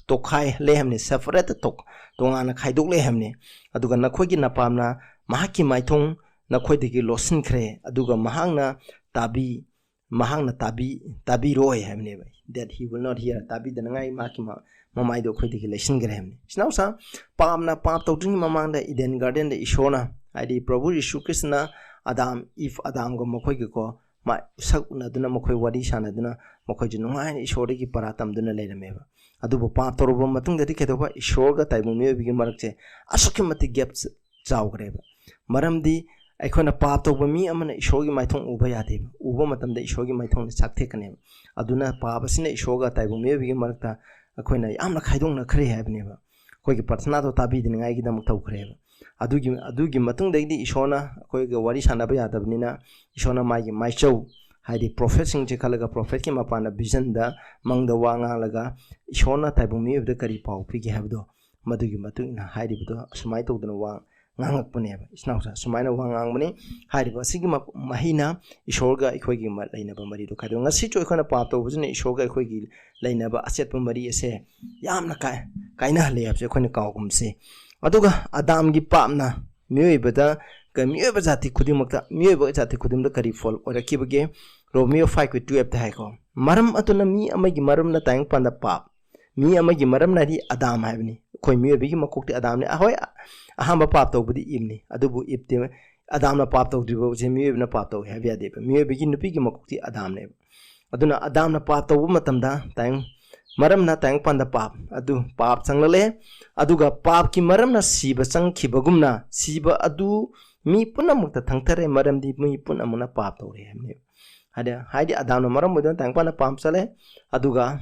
ꯇꯣꯈꯥꯏꯍꯜꯂꯦ ꯍꯥꯏꯕꯅꯤ, ꯁꯦꯄꯔꯦꯠꯇ ꯇꯣꯛ-, ꯇꯣꯉꯥꯟꯅ ꯈꯥꯏꯗꯣꯛꯂꯦ ꯍꯥꯏꯕꯅꯤ꯫ "ꯑꯗꯨꯒ ꯅꯈꯣꯏꯒꯤ ꯅꯄꯥꯝꯅ ꯃꯍꯥꯛꯀꯤ ꯃꯥꯏꯊꯣꯡ ꯅꯈꯣꯏꯗꯒꯤ ꯂꯣꯠꯁꯤꯟꯈ꯭ꯔꯦ, ꯑꯗꯨꯒ ꯃꯍꯥꯛꯅ ꯇꯥꯕꯤ, ꯃꯍꯥꯛꯅ ꯇꯥꯕꯤ-, ꯇꯥꯕꯤꯔꯣꯏ" ꯍꯥꯏꯕꯅꯦꯕ, that he will not hear, ꯇꯥꯕꯤꯗꯅꯉꯥꯏ ꯃꯍꯥꯛꯀꯤ ꯃ-, ꯃꯃꯥꯏꯗꯣ ꯑꯩꯈꯣꯏꯗꯒꯤ ꯂꯩꯁꯤꯟꯈ꯭ꯔꯦ ꯍꯥꯏꯕꯅꯤ꯫ ꯏꯆꯤꯟ ꯏꯅꯥꯎꯁꯥ, ꯄꯥꯞꯅ ꯄꯥꯞ ꯇꯧꯗ꯭ꯔꯤꯉꯩ ꯃꯃꯥꯡꯗ ꯏꯗꯦꯟ ꯒꯥꯔꯗꯦꯟꯗ ꯏꯁꯣꯔꯅ, ꯍꯥꯏꯗꯤ ꯄ꯭ꯔꯚꯨ ꯌꯤꯁꯨ ꯈ꯭ꯔꯤꯁꯇꯅ ꯑꯗꯥꯝ, ꯏꯐ, ꯑꯗꯥꯝꯒ ꯃꯈꯣꯏꯒꯀꯣ, ꯃꯥ-, ꯁꯛ ꯎꯅꯗꯨꯅ, ꯃꯈꯣꯏ ꯋꯥꯔꯤ ꯁꯥꯟꯅꯗꯨꯅ, ꯃꯈꯣꯏꯁꯨ ꯅꯨꯡꯉꯥꯏꯅ ꯏꯁꯣꯔꯗꯒꯤ ꯄꯔꯥ ꯇꯝꯗꯨꯅ ꯂꯩꯔꯝꯃꯦꯕ꯫ ꯑꯗꯨꯕꯨ ꯄꯥꯞ ꯇꯧꯔꯨꯕ ꯃꯇꯨꯡꯗꯗꯤ ꯀꯩꯗꯧꯕ? ꯏꯁꯣꯔꯒ ꯇꯥꯏꯕꯪ ꯃꯤꯑꯣꯏꯕꯒꯤ ꯃꯔꯛꯁꯦ ꯑꯁꯨꯛꯀꯤ ꯃꯇꯤꯛ ꯒꯦꯞ ꯆꯥꯎꯈ꯭ꯔꯦꯕ꯫ ꯃꯔꯝꯗꯤ ꯑꯩꯈꯣꯏꯅ ꯄꯥꯞ ꯇꯧꯕ ꯃꯤ ꯑꯃꯅ ꯏꯁꯣꯔꯒꯤ ꯃꯥꯏꯊꯣꯡ ꯎꯕ ꯌꯥꯗꯦꯕ꯫ ꯎꯕ ꯃꯇꯝꯗ ꯏꯁꯣꯔꯒꯤ ꯃꯥꯏꯊꯣꯡꯗ ꯆꯥꯛꯊꯦꯛꯀꯅꯦꯕ꯫ ꯑꯗꯨꯅ ꯄꯥꯞ ꯑꯁꯤꯅ ꯏꯁꯣꯔꯒ ꯇꯥꯏꯕꯪ ꯃꯤꯑꯣꯏꯕꯒꯤ ꯃꯔꯛꯇ ꯑꯩꯈꯣꯏꯅ ꯌꯥꯝꯅ ꯈꯥꯏꯗꯣꯛꯅꯈ꯭ꯔꯦ ꯍꯥꯏꯕꯅꯦꯕ꯫ ꯑꯩꯈꯣꯏꯒꯤ ꯄ꯭ꯔꯊꯅꯥꯗꯣ ꯇꯥꯕꯤꯗꯅꯤꯡꯉꯥꯏꯒꯤꯗꯃꯛ ꯇꯧꯈ꯭ꯔꯦꯕ꯫ ꯑꯗꯨꯒꯤ, ꯑꯗꯨꯒꯤ ꯃꯇꯨꯡꯗꯒꯤꯗꯤ ꯏꯁꯣꯔꯅ ꯑꯩꯈꯣꯏꯒ ꯋꯥꯔꯤ ꯁꯥꯟꯅꯕ ꯌꯥꯗꯕꯅꯤꯅ, ꯏꯁꯣꯔꯅ ꯃꯥꯒꯤ ꯃꯥꯏꯆꯧ, ꯍꯥꯏꯗꯤ ꯄ꯭ꯔꯣꯐꯦꯠꯁꯤꯡꯁꯦ ꯈꯜꯂꯒ, ꯄ꯭ꯔꯣꯐꯦꯠꯀꯤ ꯃꯄꯥꯟꯗ ꯚꯤꯖꯟꯗ, ꯃꯪꯗ ꯋꯥ ꯉꯥꯡꯂꯒ, ꯏꯁꯣꯔꯅ ꯇꯥꯏꯕꯪ ꯃꯤꯑꯣꯏꯕꯗ ꯀꯔꯤ ꯄꯥꯎ ꯄꯤꯒꯦ ꯍꯥꯏꯕꯗꯣ, ꯃꯗꯨꯒꯤ ꯃꯇꯨꯡ ꯏꯟꯅ ꯍꯥꯏꯔꯤꯕꯗꯣ ꯑꯁꯨꯃꯥꯏꯅ ꯇꯧꯗꯅ ꯋꯥ ꯉꯥꯡꯉꯛꯄꯅꯦꯕ꯫ ꯏꯆꯤꯟ ꯏꯅꯥꯎꯁꯥ, ꯁꯨꯃꯥꯏꯅ ꯋꯥ ꯉꯥꯡꯕꯅꯤ꯫ ꯍꯥꯏꯔꯤꯕ ꯑꯁꯤꯒꯤ ꯃ-, ꯃꯍꯩꯅ ꯏꯁꯣꯔꯒ ꯑꯩꯈꯣꯏꯒꯤ ꯃ-, ꯂꯩꯅꯕ ꯃꯔꯤꯗꯣ ꯈꯥꯏꯗꯣꯛꯏ꯫ ꯉꯁꯤꯁꯨ ꯑꯩꯈꯣꯏꯅ ꯄꯥꯞ ꯇꯧꯕꯁꯤꯅ ꯏꯁꯣꯔꯒ ꯑꯩꯈꯣꯏꯒꯤ ꯂꯩꯅꯕ ꯑꯆꯦꯠꯄ ꯃꯔꯤ ꯑꯁꯦ ꯌꯥꯝꯅ ꯀꯥꯏ-, ꯀꯥꯏꯅꯍꯜꯂꯦ ꯍꯥꯏꯕꯁꯦ ꯑꯩꯈꯣꯏꯅ ꯀꯥꯎꯒꯨꯝꯁꯦ꯫ ꯑꯗꯨꯒ ꯑꯗꯥꯝꯒꯤ ꯄꯥꯞꯅ ꯃꯤꯑꯣꯏꯕꯗ, ꯀ-, ꯃꯤꯑꯣꯏꯕ ꯖꯥꯇꯤ ꯈꯨꯗꯤꯡꯃꯛꯇ, ꯃꯤꯑꯣꯏꯕ ꯖꯥꯇꯤ ꯈꯨꯗꯤꯡꯃꯛꯇ ꯀꯔꯤ ꯐꯣꯜ ꯑꯣꯏꯔꯛꯈꯤꯕꯒꯦ? ꯔꯣꯃꯤꯌꯣ ꯐꯥꯏꯚꯀꯤ ꯇꯨꯌꯦꯜꯞꯇ ꯍꯥꯏꯀꯣ, "ꯃꯔꯝ ꯑꯗꯨꯅ ꯃꯤ ꯑꯃꯒꯤ ꯃꯔꯝꯅ ꯇꯥꯏꯕꯪꯄꯥꯟꯗ ꯄꯥꯞ, ꯃꯤ ꯑꯃꯒꯤ ꯃꯔꯝꯅ" ꯍꯥꯏꯗꯤ ꯑꯗꯥꯝ ꯍꯥꯏꯕꯅꯤ꯫ ꯑꯩꯈꯣꯏ ꯃꯤꯑꯣꯏꯕꯒꯤ ꯃꯀꯣꯛꯇꯤ ꯑꯗꯥꯝꯅꯤ꯫ ꯑꯍꯣꯏ, ꯑꯍꯥꯟꯕ ꯄꯥꯞ ꯇꯧꯕꯗꯤ ꯏꯞꯅꯤ, ꯑꯗꯨꯕꯨ ꯏꯞꯇꯤ, ꯑꯗꯥꯝꯅ ꯄꯥꯞ ꯇꯧꯗ꯭ꯔꯤꯕ ꯍꯧꯖꯤꯛ ꯃꯤꯑꯣꯏꯕꯅ ꯄꯥꯞ ꯇꯧꯏ ꯍꯥꯏꯕ ꯌꯥꯗꯦꯕ꯫ ꯃꯤꯑꯣꯏꯕꯒꯤ ꯅꯨꯄꯤꯒꯤ ꯃꯀꯣꯛꯇꯤ ꯑꯗꯥꯝꯅꯦꯕ꯫ ꯑꯗꯨꯅ ꯑꯗꯥꯝꯅ ꯄꯥꯞ ꯇꯧꯕ ꯃꯇꯝꯗ ꯇꯥꯏꯕꯪ-, ꯃꯔꯝꯅ ꯇꯥꯏꯕꯪꯄꯥꯟꯗ ꯄꯥꯞ ꯑꯗꯨ, ꯄꯥꯞ ꯆꯪꯂꯛꯂꯦ꯫ ꯑꯗꯨꯒ ꯄꯥꯞꯀꯤ ꯃꯔꯝꯅ ꯁꯤꯕ ꯆꯪꯈꯤꯕꯒꯨꯝꯅ, ꯁꯤꯕ ꯑꯗꯨ ꯃꯤ ꯄꯨꯝꯅꯃꯛꯇ ꯊꯪꯊꯔꯦ, ꯃꯔꯝꯗꯤ ꯃꯤ ꯄꯨꯝꯅꯃꯛꯅ ꯄꯥꯞ ꯇꯧꯔꯦ ꯍꯥꯏꯕꯅꯦꯕ꯫ ꯍꯥꯏꯗꯤ ꯍꯥꯏꯗꯤ ꯑꯗꯥꯝꯅ ꯃꯔꯝ ꯑꯣꯏꯗꯨꯅ ꯇꯥꯏꯕꯪꯄꯥꯟꯗ ꯄꯥꯞ ꯆꯠꯂꯦ, ꯑꯗꯨꯒ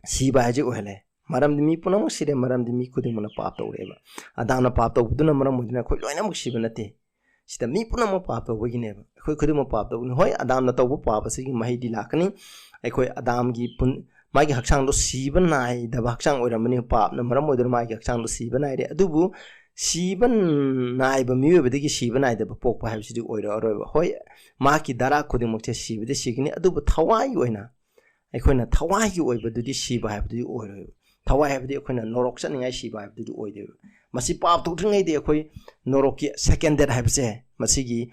ꯁꯤꯕ ꯍꯥꯏꯁꯦ ꯑꯣꯏꯍꯜꯂꯦ꯫ ꯃꯔꯝꯗꯤ ꯃꯤ ꯄꯨꯝꯅꯃꯛ ꯁꯤꯔꯦ, ꯃꯔꯝꯗꯤ ꯃꯤ ꯈꯨꯗꯤꯡꯃꯛꯅ ꯄꯥꯞ ꯇꯧꯔꯦꯕ꯫ ꯑꯗꯥꯝꯅ ꯄꯥꯞ ꯇꯧꯕꯗꯨꯅ ꯃꯔꯝ ꯑꯣꯏꯗꯨꯅ ꯑꯩꯈꯣꯏ ꯂꯣꯏꯅꯃꯛ ꯁꯤꯕ ꯅꯠꯇꯦ꯫ ꯁꯤꯗ ꯃꯤ ꯄꯨꯝꯅꯃꯛ ꯄꯥꯞ ꯇꯧꯕꯒꯤꯅꯦꯕ꯫ ꯑꯩꯈꯣꯏ ꯈꯨꯗꯤꯡꯃꯛ ꯄꯥꯞ ꯇꯧꯕꯅꯤ꯫ ꯍꯣꯏ, ꯑꯗꯥꯝꯅ ꯇꯧꯕ ꯄꯥꯞ ꯑꯁꯤꯒꯤ ꯃꯍꯩꯗꯤ ꯂꯥꯛꯀꯅꯤ꯫ ꯑꯩꯈꯣꯏ ꯑꯗꯥꯝꯒꯤ ꯄꯨꯟ-, ꯃꯥꯒꯤ ꯍꯛꯆꯥꯡꯗꯣ ꯁꯤꯕ ꯅꯥꯏꯗꯕ ꯍꯛꯆꯥꯡ ꯑꯣꯏꯔꯝꯕꯅꯤ꯫ ꯄꯥꯞꯅ ꯃꯔꯝ ꯑꯣꯏꯗꯨꯅ ꯃꯥꯒꯤ ꯍꯛꯆꯥꯡꯗꯣ ꯁꯤꯕ ꯅꯥꯏꯔꯦ꯫ ꯑꯗꯨꯕꯨ ꯁꯤꯕ ꯅꯥꯏꯕ ꯃꯤꯑꯣꯏꯕꯗꯒꯤ ꯁꯤꯕ ꯅꯥꯏꯗꯕ ꯄꯣꯛꯄ ꯍꯥꯏꯕꯁꯤꯗꯤ ꯑꯣꯏꯔꯛꯑꯔꯣꯏꯕ꯫ ꯍꯣꯏ, ꯃꯍꯥꯛꯀꯤ ꯙꯔꯥ ꯈꯨꯗꯤꯡꯃꯛꯁꯦ ꯁꯤꯕꯗꯤ ꯁꯤꯒꯅꯤ, ꯑꯗꯨꯕꯨ ꯊꯋꯥꯏꯒꯤ ꯑꯣꯏꯅ, ꯑꯩꯈꯣꯏꯅ ꯊꯋꯥꯏꯒꯤ ꯑꯣꯏꯕꯗꯨꯗꯤ ꯁꯤꯕ ꯍꯥꯏꯕꯗꯨꯗꯤ ꯑꯣꯏꯔꯣꯏꯕ꯫ ꯊꯋꯥꯏ ꯍꯥꯏꯕꯗꯤ ꯑꯩꯈꯣꯏꯅ ꯅꯣꯔꯣꯛ ꯆꯠꯅꯤꯡꯉꯥꯏ ꯁꯤꯕ ꯍꯥꯏꯕꯗꯨꯗꯤ ꯑꯣꯏꯗꯦꯕ꯫ ꯃꯁꯤ ꯄꯥꯞ ꯇꯧꯗ꯭ꯔꯤꯉꯩꯗꯤ ꯑꯩꯈꯣꯏ ꯅꯣꯔꯣꯛꯀꯤ second death ꯍꯥꯏꯕꯁꯦ, ꯃꯁꯤꯒꯤ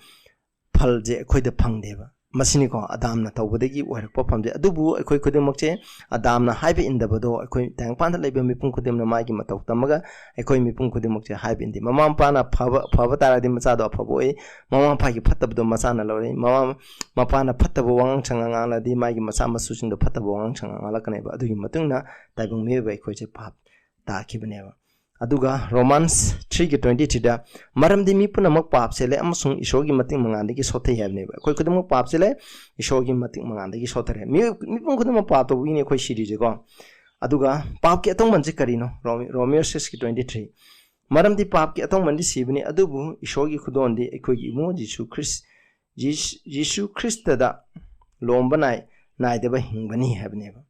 ꯐꯜꯁꯦ ꯑꯩꯈꯣꯏꯗ ꯐꯪꯗꯦꯕ꯫ ꯃꯁꯤꯅꯤꯀꯣ ꯑꯗꯥꯝꯅ ꯇꯧꯕꯗꯒꯤ ꯑꯣꯏꯔꯛꯄ ꯐꯝꯁꯦ꯫ ꯑꯗꯨꯕꯨ ꯑꯩꯈꯣꯏ ꯈꯨꯗꯤꯡꯃꯛꯁꯦ ꯑꯗꯥꯝꯅ ꯍꯥꯏꯕ ꯏꯟꯗꯕꯗꯣ ꯑꯩꯈꯣꯏ ꯇꯥꯏꯕꯪꯄꯥꯟꯗ ꯂꯩꯕ ꯃꯤꯄꯨꯝ ꯈꯨꯗꯤꯡꯃꯛꯅ ꯃꯥꯒꯤ ꯃꯇꯧ ꯇꯝꯃꯒ ꯑꯩꯈꯣꯏ ꯃꯤꯄꯨꯝ ꯈꯨꯗꯤꯡꯃꯛꯁꯦ ꯍꯥꯏꯕ ꯏꯟꯗꯦ꯫ ꯃꯃꯥ ꯃꯄꯥꯅ ꯐꯕ, ꯐꯕ ꯇꯥꯔꯗꯤ ꯃꯆꯥꯗꯣ ꯑꯐꯕ ꯑꯣꯏ꯫ ꯃꯃꯥ ꯃꯄꯥꯒꯤ ꯐꯠꯇꯕꯗꯣ ꯃꯆꯥꯅ ꯂꯧꯔꯛꯏ꯫ ꯃꯃꯥ ꯃꯄꯥꯅ ꯐꯠꯇꯕ ꯋꯥꯉꯥꯡ ꯁꯉꯥꯡ ꯉꯥꯡꯂꯗꯤ ꯃꯥꯒꯤ ꯃꯆꯥ ꯃꯁꯨꯁꯤꯡꯗꯣ ꯐꯠꯇꯕ ꯋꯥꯉꯥꯡ ꯁꯉꯥꯡ ꯉꯥꯡꯂꯛꯀꯅꯦꯕ꯫ ꯑꯗꯨꯒꯤ ꯃꯇꯨꯡ ꯏꯟꯅ ꯇꯥꯏꯕꯪ ꯃꯤꯑꯣꯏꯕ ꯑꯩꯈꯣꯏꯁꯦ ꯄꯥꯞ ꯇꯥꯈꯤꯕꯅꯦꯕ꯫ ꯑꯗꯨꯒ Romans three ꯒꯤ twenty three ꯗ, "ꯃꯔꯝꯗꯤ ꯃꯤ ꯄꯨꯝꯅꯃꯛ ꯄꯥꯞ ꯆꯦꯜꯂꯦ ꯑꯃꯁꯨꯡ ꯏꯁꯣꯔꯒꯤ ꯃꯇꯤꯛ ꯃꯉꯥꯜꯗꯒꯤ ꯁꯣꯠꯊꯩ" ꯍꯥꯏꯕꯅꯦꯕ꯫ ꯑꯩꯈꯣꯏ ꯈꯨꯗꯤꯡꯃꯛ ꯄꯥꯞ ꯆꯦꯜꯂꯦ, ꯏꯁꯣꯔꯒꯤ ꯃꯇꯤꯛ ꯃꯉꯥꯜꯗꯒꯤ ꯁꯣꯠꯊꯔꯦ꯫ ꯃꯤꯑꯣꯏ, ꯃꯤꯄꯨꯝ ꯈꯨꯗꯤꯡꯃꯛ ꯄꯥꯞ ꯇꯧꯕꯒꯤꯅꯤ ꯑꯩꯈꯣꯏ ꯁꯤꯔꯤꯁꯦꯀꯣ꯫ ꯑꯗꯨꯒ ꯄꯥꯞꯀꯤ ꯑꯇꯣꯡꯃꯟꯁꯦ ꯀꯔꯤꯅꯣ? ꯔꯣꯃꯤ-, Romans six ꯒꯤ twenty three, "ꯃꯔꯝꯗꯤ ꯄꯥꯞꯀꯤ ꯑꯇꯣꯡꯃꯟꯗꯤ ꯁꯤꯕꯅꯤ, ꯑꯗꯨꯕꯨ ꯏꯁꯣꯔꯒꯤ ꯈꯨꯗꯣꯜꯗꯤ ꯑꯩꯈꯣꯏꯒꯤ ꯏꯕꯨꯡꯉꯣ ꯖꯤꯁꯨ ꯈ꯭ꯔꯤꯁ-, ꯖꯤꯁ-, ꯖꯤꯁꯨ ꯈ꯭ꯔꯤꯁꯇꯗ ꯂꯣꯝꯕ ꯅꯥꯏ-, ꯅꯥꯏꯗꯕ ꯍꯤꯡꯕꯅꯤ" ꯍꯥꯏꯕꯅꯦꯕ꯫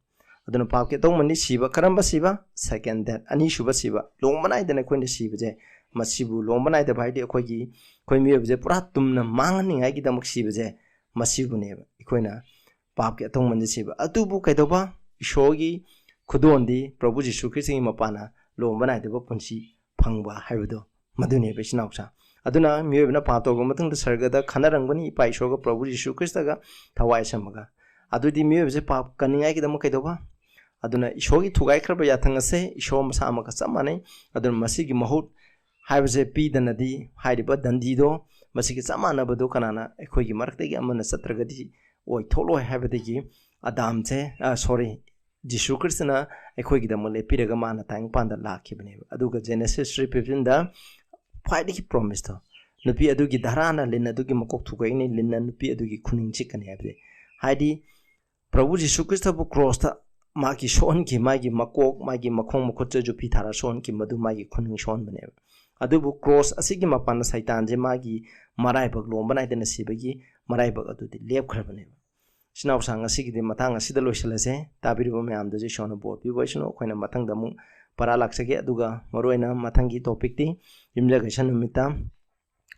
ꯑꯗꯨꯅ ꯄꯥꯞꯀꯤ ꯑꯇꯣꯡꯃꯟꯗꯤ ꯁꯤꯕ꯫ ꯀꯔꯝꯕ ꯁꯤꯕ? Second death, ꯑꯅꯤꯁꯨꯕ ꯁꯤꯕ꯫ ꯂꯣꯝꯕ ꯅꯥꯏꯗꯅ ꯑꯩꯈꯣꯏꯅ ꯁꯤꯕꯁꯦ, ꯃꯁꯤꯕꯨ ꯂꯣꯝꯕ ꯅꯥꯏꯗꯕ ꯍꯥꯏꯗꯤ ꯑꯩꯈꯣꯏꯒꯤ, ꯑꯩꯈꯣꯏ ꯃꯤꯑꯣꯏꯕꯁꯦ ꯄꯨꯔꯥ ꯇꯨꯝꯅ ꯃꯥꯡꯍꯟꯅꯤꯡꯉꯥꯏꯒꯤꯗꯃꯛ ꯁꯤꯕꯁꯦ, ꯃꯁꯤꯕꯨꯅꯦꯕ ꯑꯩꯈꯣꯏꯅ ꯄꯥꯞꯀꯤ ꯑꯇꯣꯡꯃꯟꯗꯤ ꯁꯤꯕ꯫ ꯑꯗꯨꯕꯨ ꯀꯩꯗꯧꯕ? ꯏꯁꯣꯔꯒꯤ ꯈꯨꯗꯣꯜꯗꯤ ꯄ꯭ꯔꯚꯨ ꯖꯤꯁꯨ ꯈ꯭ꯔꯤꯁꯇꯒꯤ ꯃꯄꯥꯟꯅ ꯂꯣꯝꯕ ꯅꯥꯏꯗꯕ ꯄꯨꯟꯁꯤ ꯐꯪꯕ ꯍꯥꯏꯕꯗꯣ ꯃꯗꯨꯅꯦꯕ, ꯏꯆꯤꯟ ꯏꯅꯥꯎꯁꯥ꯫ ꯑꯗꯨꯅ ꯃꯤꯑꯣꯏꯕꯅ ꯄꯥꯞ ꯇꯧꯔꯕ ꯃꯇꯨꯡꯗ ꯁꯔꯒꯗ ꯈꯟꯅꯔꯝꯒꯅꯤ, ꯏꯄꯥ ꯏꯁꯣꯔꯒ ꯄ꯭ꯔꯚꯨ ꯖꯤꯁꯨ ꯈ꯭ꯔꯤꯁꯇꯒ ꯊꯋꯥꯏ ꯁꯝꯃꯒ꯫ ꯑꯗꯨꯗꯤ ꯃꯤꯑꯣꯏꯕꯁꯦ ꯄꯥꯞ ꯀꯟꯅꯤꯡꯉꯥꯏꯒꯤꯗꯃꯛ ꯀꯩꯗꯧꯕ? ꯑꯗꯨꯅ ꯏꯁꯣꯔꯒꯤ ꯊꯨꯒꯥꯏꯈ꯭ꯔꯕ ꯌꯥꯊꯪ ꯑꯁꯦ ꯏꯁꯣꯔ ꯃꯁꯥꯃꯛꯀ ꯆꯞ ꯃꯥꯟꯅꯩ꯫ ꯑꯗꯨꯅ ꯃꯁꯤꯒꯤ ꯃꯍꯨꯠ ꯍꯥꯏꯕꯁꯦ ꯄꯤꯗꯅꯗꯤ ꯍꯥꯏꯔꯤꯕ ꯗꯟꯗꯤꯗꯣ, ꯃꯁꯤꯒ ꯆꯞ ꯃꯥꯟꯅꯕꯗꯣ ꯀꯅꯥꯅ ꯑꯩꯈꯣꯏꯒꯤ ꯃꯔꯛꯇꯒꯤ ꯑꯃꯅ ꯆꯠꯇ꯭ꯔꯒꯗꯤ ꯑꯣꯏꯊꯣꯛꯂꯣꯏ ꯍꯥꯏꯕꯗꯒꯤ ꯑꯗꯥꯝꯁꯦ, ꯑ, sorry, ꯖꯤꯁꯨ ꯈ꯭ꯔꯤꯁꯇꯅ ꯑꯩꯈꯣꯏꯒꯤꯗꯃꯛ ꯂꯦꯞꯄꯤꯔꯒ ꯃꯥꯅ ꯇꯥꯏꯕꯪꯄꯥꯟꯗ ꯂꯥꯛꯈꯤꯕꯅꯦꯕ꯫ ꯑꯗꯨꯒ Genesis three fifteen ꯗ ꯈ꯭ꯋꯥꯏꯗꯒꯤ promise ꯇꯣ, ꯅꯨꯄꯤ ꯑꯗꯨꯒꯤ ꯙꯔꯥꯅ ꯂꯤꯟ ꯑꯗꯨꯒꯤ ꯃꯀꯣꯛ ꯊꯨꯒꯥꯏꯒꯅꯤ, ꯂꯤꯟꯅ ꯅꯨꯄꯤ ꯑꯗꯨꯒꯤ ꯈꯨꯅꯤꯡ ꯆꯤꯛꯀꯅꯤ ꯍꯥꯏꯕꯗꯤ꯫ ꯍꯥꯏꯗꯤ ꯄ꯭ꯔꯚꯨ ꯖꯤꯁꯨ ꯈ꯭ꯔꯤꯁꯇꯕꯨ ꯀ꯭ꯔꯣꯁꯇ ꯃꯥꯒꯤ ꯁꯣꯛꯍꯟꯈꯤ, ꯃꯥꯒꯤ ꯃꯀꯣꯛ, ꯃꯥꯒꯤ ꯃꯈꯣꯡ ꯃꯈꯨꯠ ꯆꯠꯁꯨ ꯐꯤ ꯊꯥꯔ ꯁꯣꯛꯍꯟꯈꯤ, ꯃꯗꯨ ꯃꯥꯒꯤ ꯈꯨꯅꯤꯡ ꯁꯣꯛꯍꯟꯕꯅꯦꯕ꯫ ꯑꯗꯨꯕꯨ ꯀ꯭ꯔꯣꯁ ꯑꯁꯤꯒꯤ ꯃꯄꯥꯟꯗ ꯁꯩꯇꯥꯟꯁꯦ ꯃꯥꯒꯤ ꯃꯔꯥꯏꯕꯛ ꯂꯣꯝꯕ ꯅꯥꯏꯗꯅ ꯁꯤꯕꯒꯤ ꯃꯔꯥꯏꯕꯛ ꯑꯗꯨꯗꯤ ꯂꯦꯞꯈ꯭ꯔꯕꯅꯦꯕ꯫ ꯏꯆꯤꯟ ꯏꯅꯥꯎꯁꯥ, ꯉꯁꯤꯒꯤꯗꯤ ꯃꯇꯥꯡ ꯑꯁꯤꯗ ꯂꯣꯏꯁꯤꯜꯂꯁꯦ꯫ ꯇꯥꯕꯤꯔꯤꯕ ꯃꯌꯥꯝꯗꯁꯨ ꯏꯁꯣꯔꯅ ꯕꯣꯔ ꯄꯤꯕ ꯑꯣꯏꯁꯅꯨ꯫ ꯑꯩꯈꯣꯏꯅ ꯃꯊꯪꯗ ꯑꯃꯨꯛ ꯄꯔꯥ ꯂꯥꯛꯆꯒꯦ, ꯑꯗꯨꯒ ꯃꯔꯨꯑꯣꯏꯅ ꯃꯊꯪꯒꯤ ꯇꯣꯄꯤꯛꯇꯤ ꯌꯨꯝꯖꯀꯩꯁ ꯅꯨꯃꯤꯠꯇ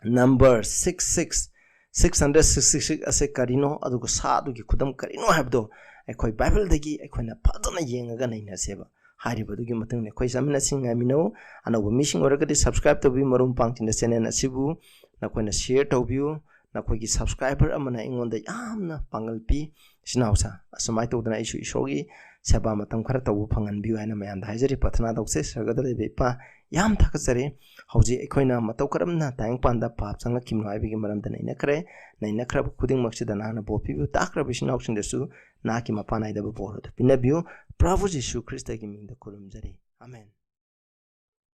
number six six, six hundred sixty six ꯑꯁꯦ ꯀꯔꯤꯅꯣ, ꯑꯗꯨꯒ ꯁꯥ ꯑꯗꯨꯒꯤ ꯈꯨꯗꯝ ꯀꯔꯤꯅꯣ ꯍꯥꯏꯕꯗꯣ ꯑꯩꯈꯣꯏ ꯕꯥꯏꯕꯜꯗꯒꯤ ꯑꯩꯈꯣꯏꯅ ꯐꯖꯅ ꯌꯦꯡꯉꯒ ꯅꯩꯅꯁꯦꯕ꯫ ꯍꯥꯏꯔꯤꯕꯗꯨꯒꯤ ꯃꯇꯨꯡ ꯏꯟꯅ ꯑꯩꯈꯣꯏ ꯆꯥꯃꯤꯟꯅꯁꯤ, ꯉꯥꯏꯃꯤꯟꯅꯧ꯫ ꯑꯅꯧꯕ ꯃꯤꯁꯤꯡ ꯑꯣꯏꯔꯒꯗꯤ subscribe ꯇꯧꯕꯤꯌꯨ, ꯃꯔꯨꯞ ꯃꯄꯥꯡꯁꯤꯡꯗ channel ꯑꯁꯤꯕꯨ ꯅꯈꯣꯏꯅ share ꯇꯧꯕꯤꯌꯨ꯫ ꯅꯈꯣꯏꯒꯤ subscriber ꯑꯃꯅ ꯑꯩꯉꯣꯟꯗ ꯌꯥꯝꯅ ꯄꯥꯡꯒꯜ ꯄꯤ꯫ ꯏꯆꯤꯟ ꯏꯅꯥꯎꯁꯥ, ꯑꯁꯨꯃꯥꯏꯅ ꯇꯧꯗꯅ ꯑꯩꯁꯨ ꯏꯁꯣꯔꯒꯤ ꯁꯦꯕꯥ ꯃꯇꯝ ꯈꯔ ꯇꯧꯕ ꯐꯪꯍꯟꯕꯤꯌꯨ ꯍꯥꯏꯅ ꯃꯌꯥꯝꯗ ꯍꯥꯏꯖꯔꯤ꯫ ꯄ꯭ꯔꯊꯅꯥ ꯇꯧꯁꯦ꯫ ꯁꯔꯒꯗ ꯂꯩꯕ ꯏꯄꯥ, ꯌꯥꯝ ꯊꯥꯒꯠꯆꯔꯤ꯫ ꯍꯧꯖꯤꯛ ꯑꯩꯈꯣꯏꯅ ꯃꯇꯧ ꯀꯔꯝꯅ ꯇꯥꯏꯕꯪꯄꯥꯟꯗ ꯄꯥꯞ ꯆꯪꯂꯛꯈꯤꯕꯅꯣ ꯍꯥꯏꯕꯒꯤ ꯃꯔꯝꯗ ꯅꯩꯅꯈ꯭ꯔꯦ꯫ ꯅꯩꯅꯈ꯭ꯔꯕ ꯈꯨꯗꯤꯡꯃꯛꯁꯤꯗ ꯅꯍꯥꯛꯅ ꯕꯣꯔ ꯄꯤꯕꯤꯌꯨ꯫ ꯇꯥꯈ꯭ꯔꯕ ꯏꯆꯤꯟ ꯏꯅꯥꯎꯁꯤꯡꯗꯁꯨ ꯅꯍꯥꯛꯀꯤ ꯃꯄꯥ ꯅꯥꯏꯗꯕ ꯕꯣꯔ ꯑꯗꯨ ꯄꯤꯅꯕꯤꯌꯨ꯫ ꯄ꯭ꯔꯚꯨ ꯖꯤꯁꯨ ꯈ꯭ꯔꯤꯁꯇꯒꯤ ꯃꯤꯡꯗ ꯈꯨꯔꯨꯝꯖꯔꯤ꯫ ꯑꯃꯦꯟ꯫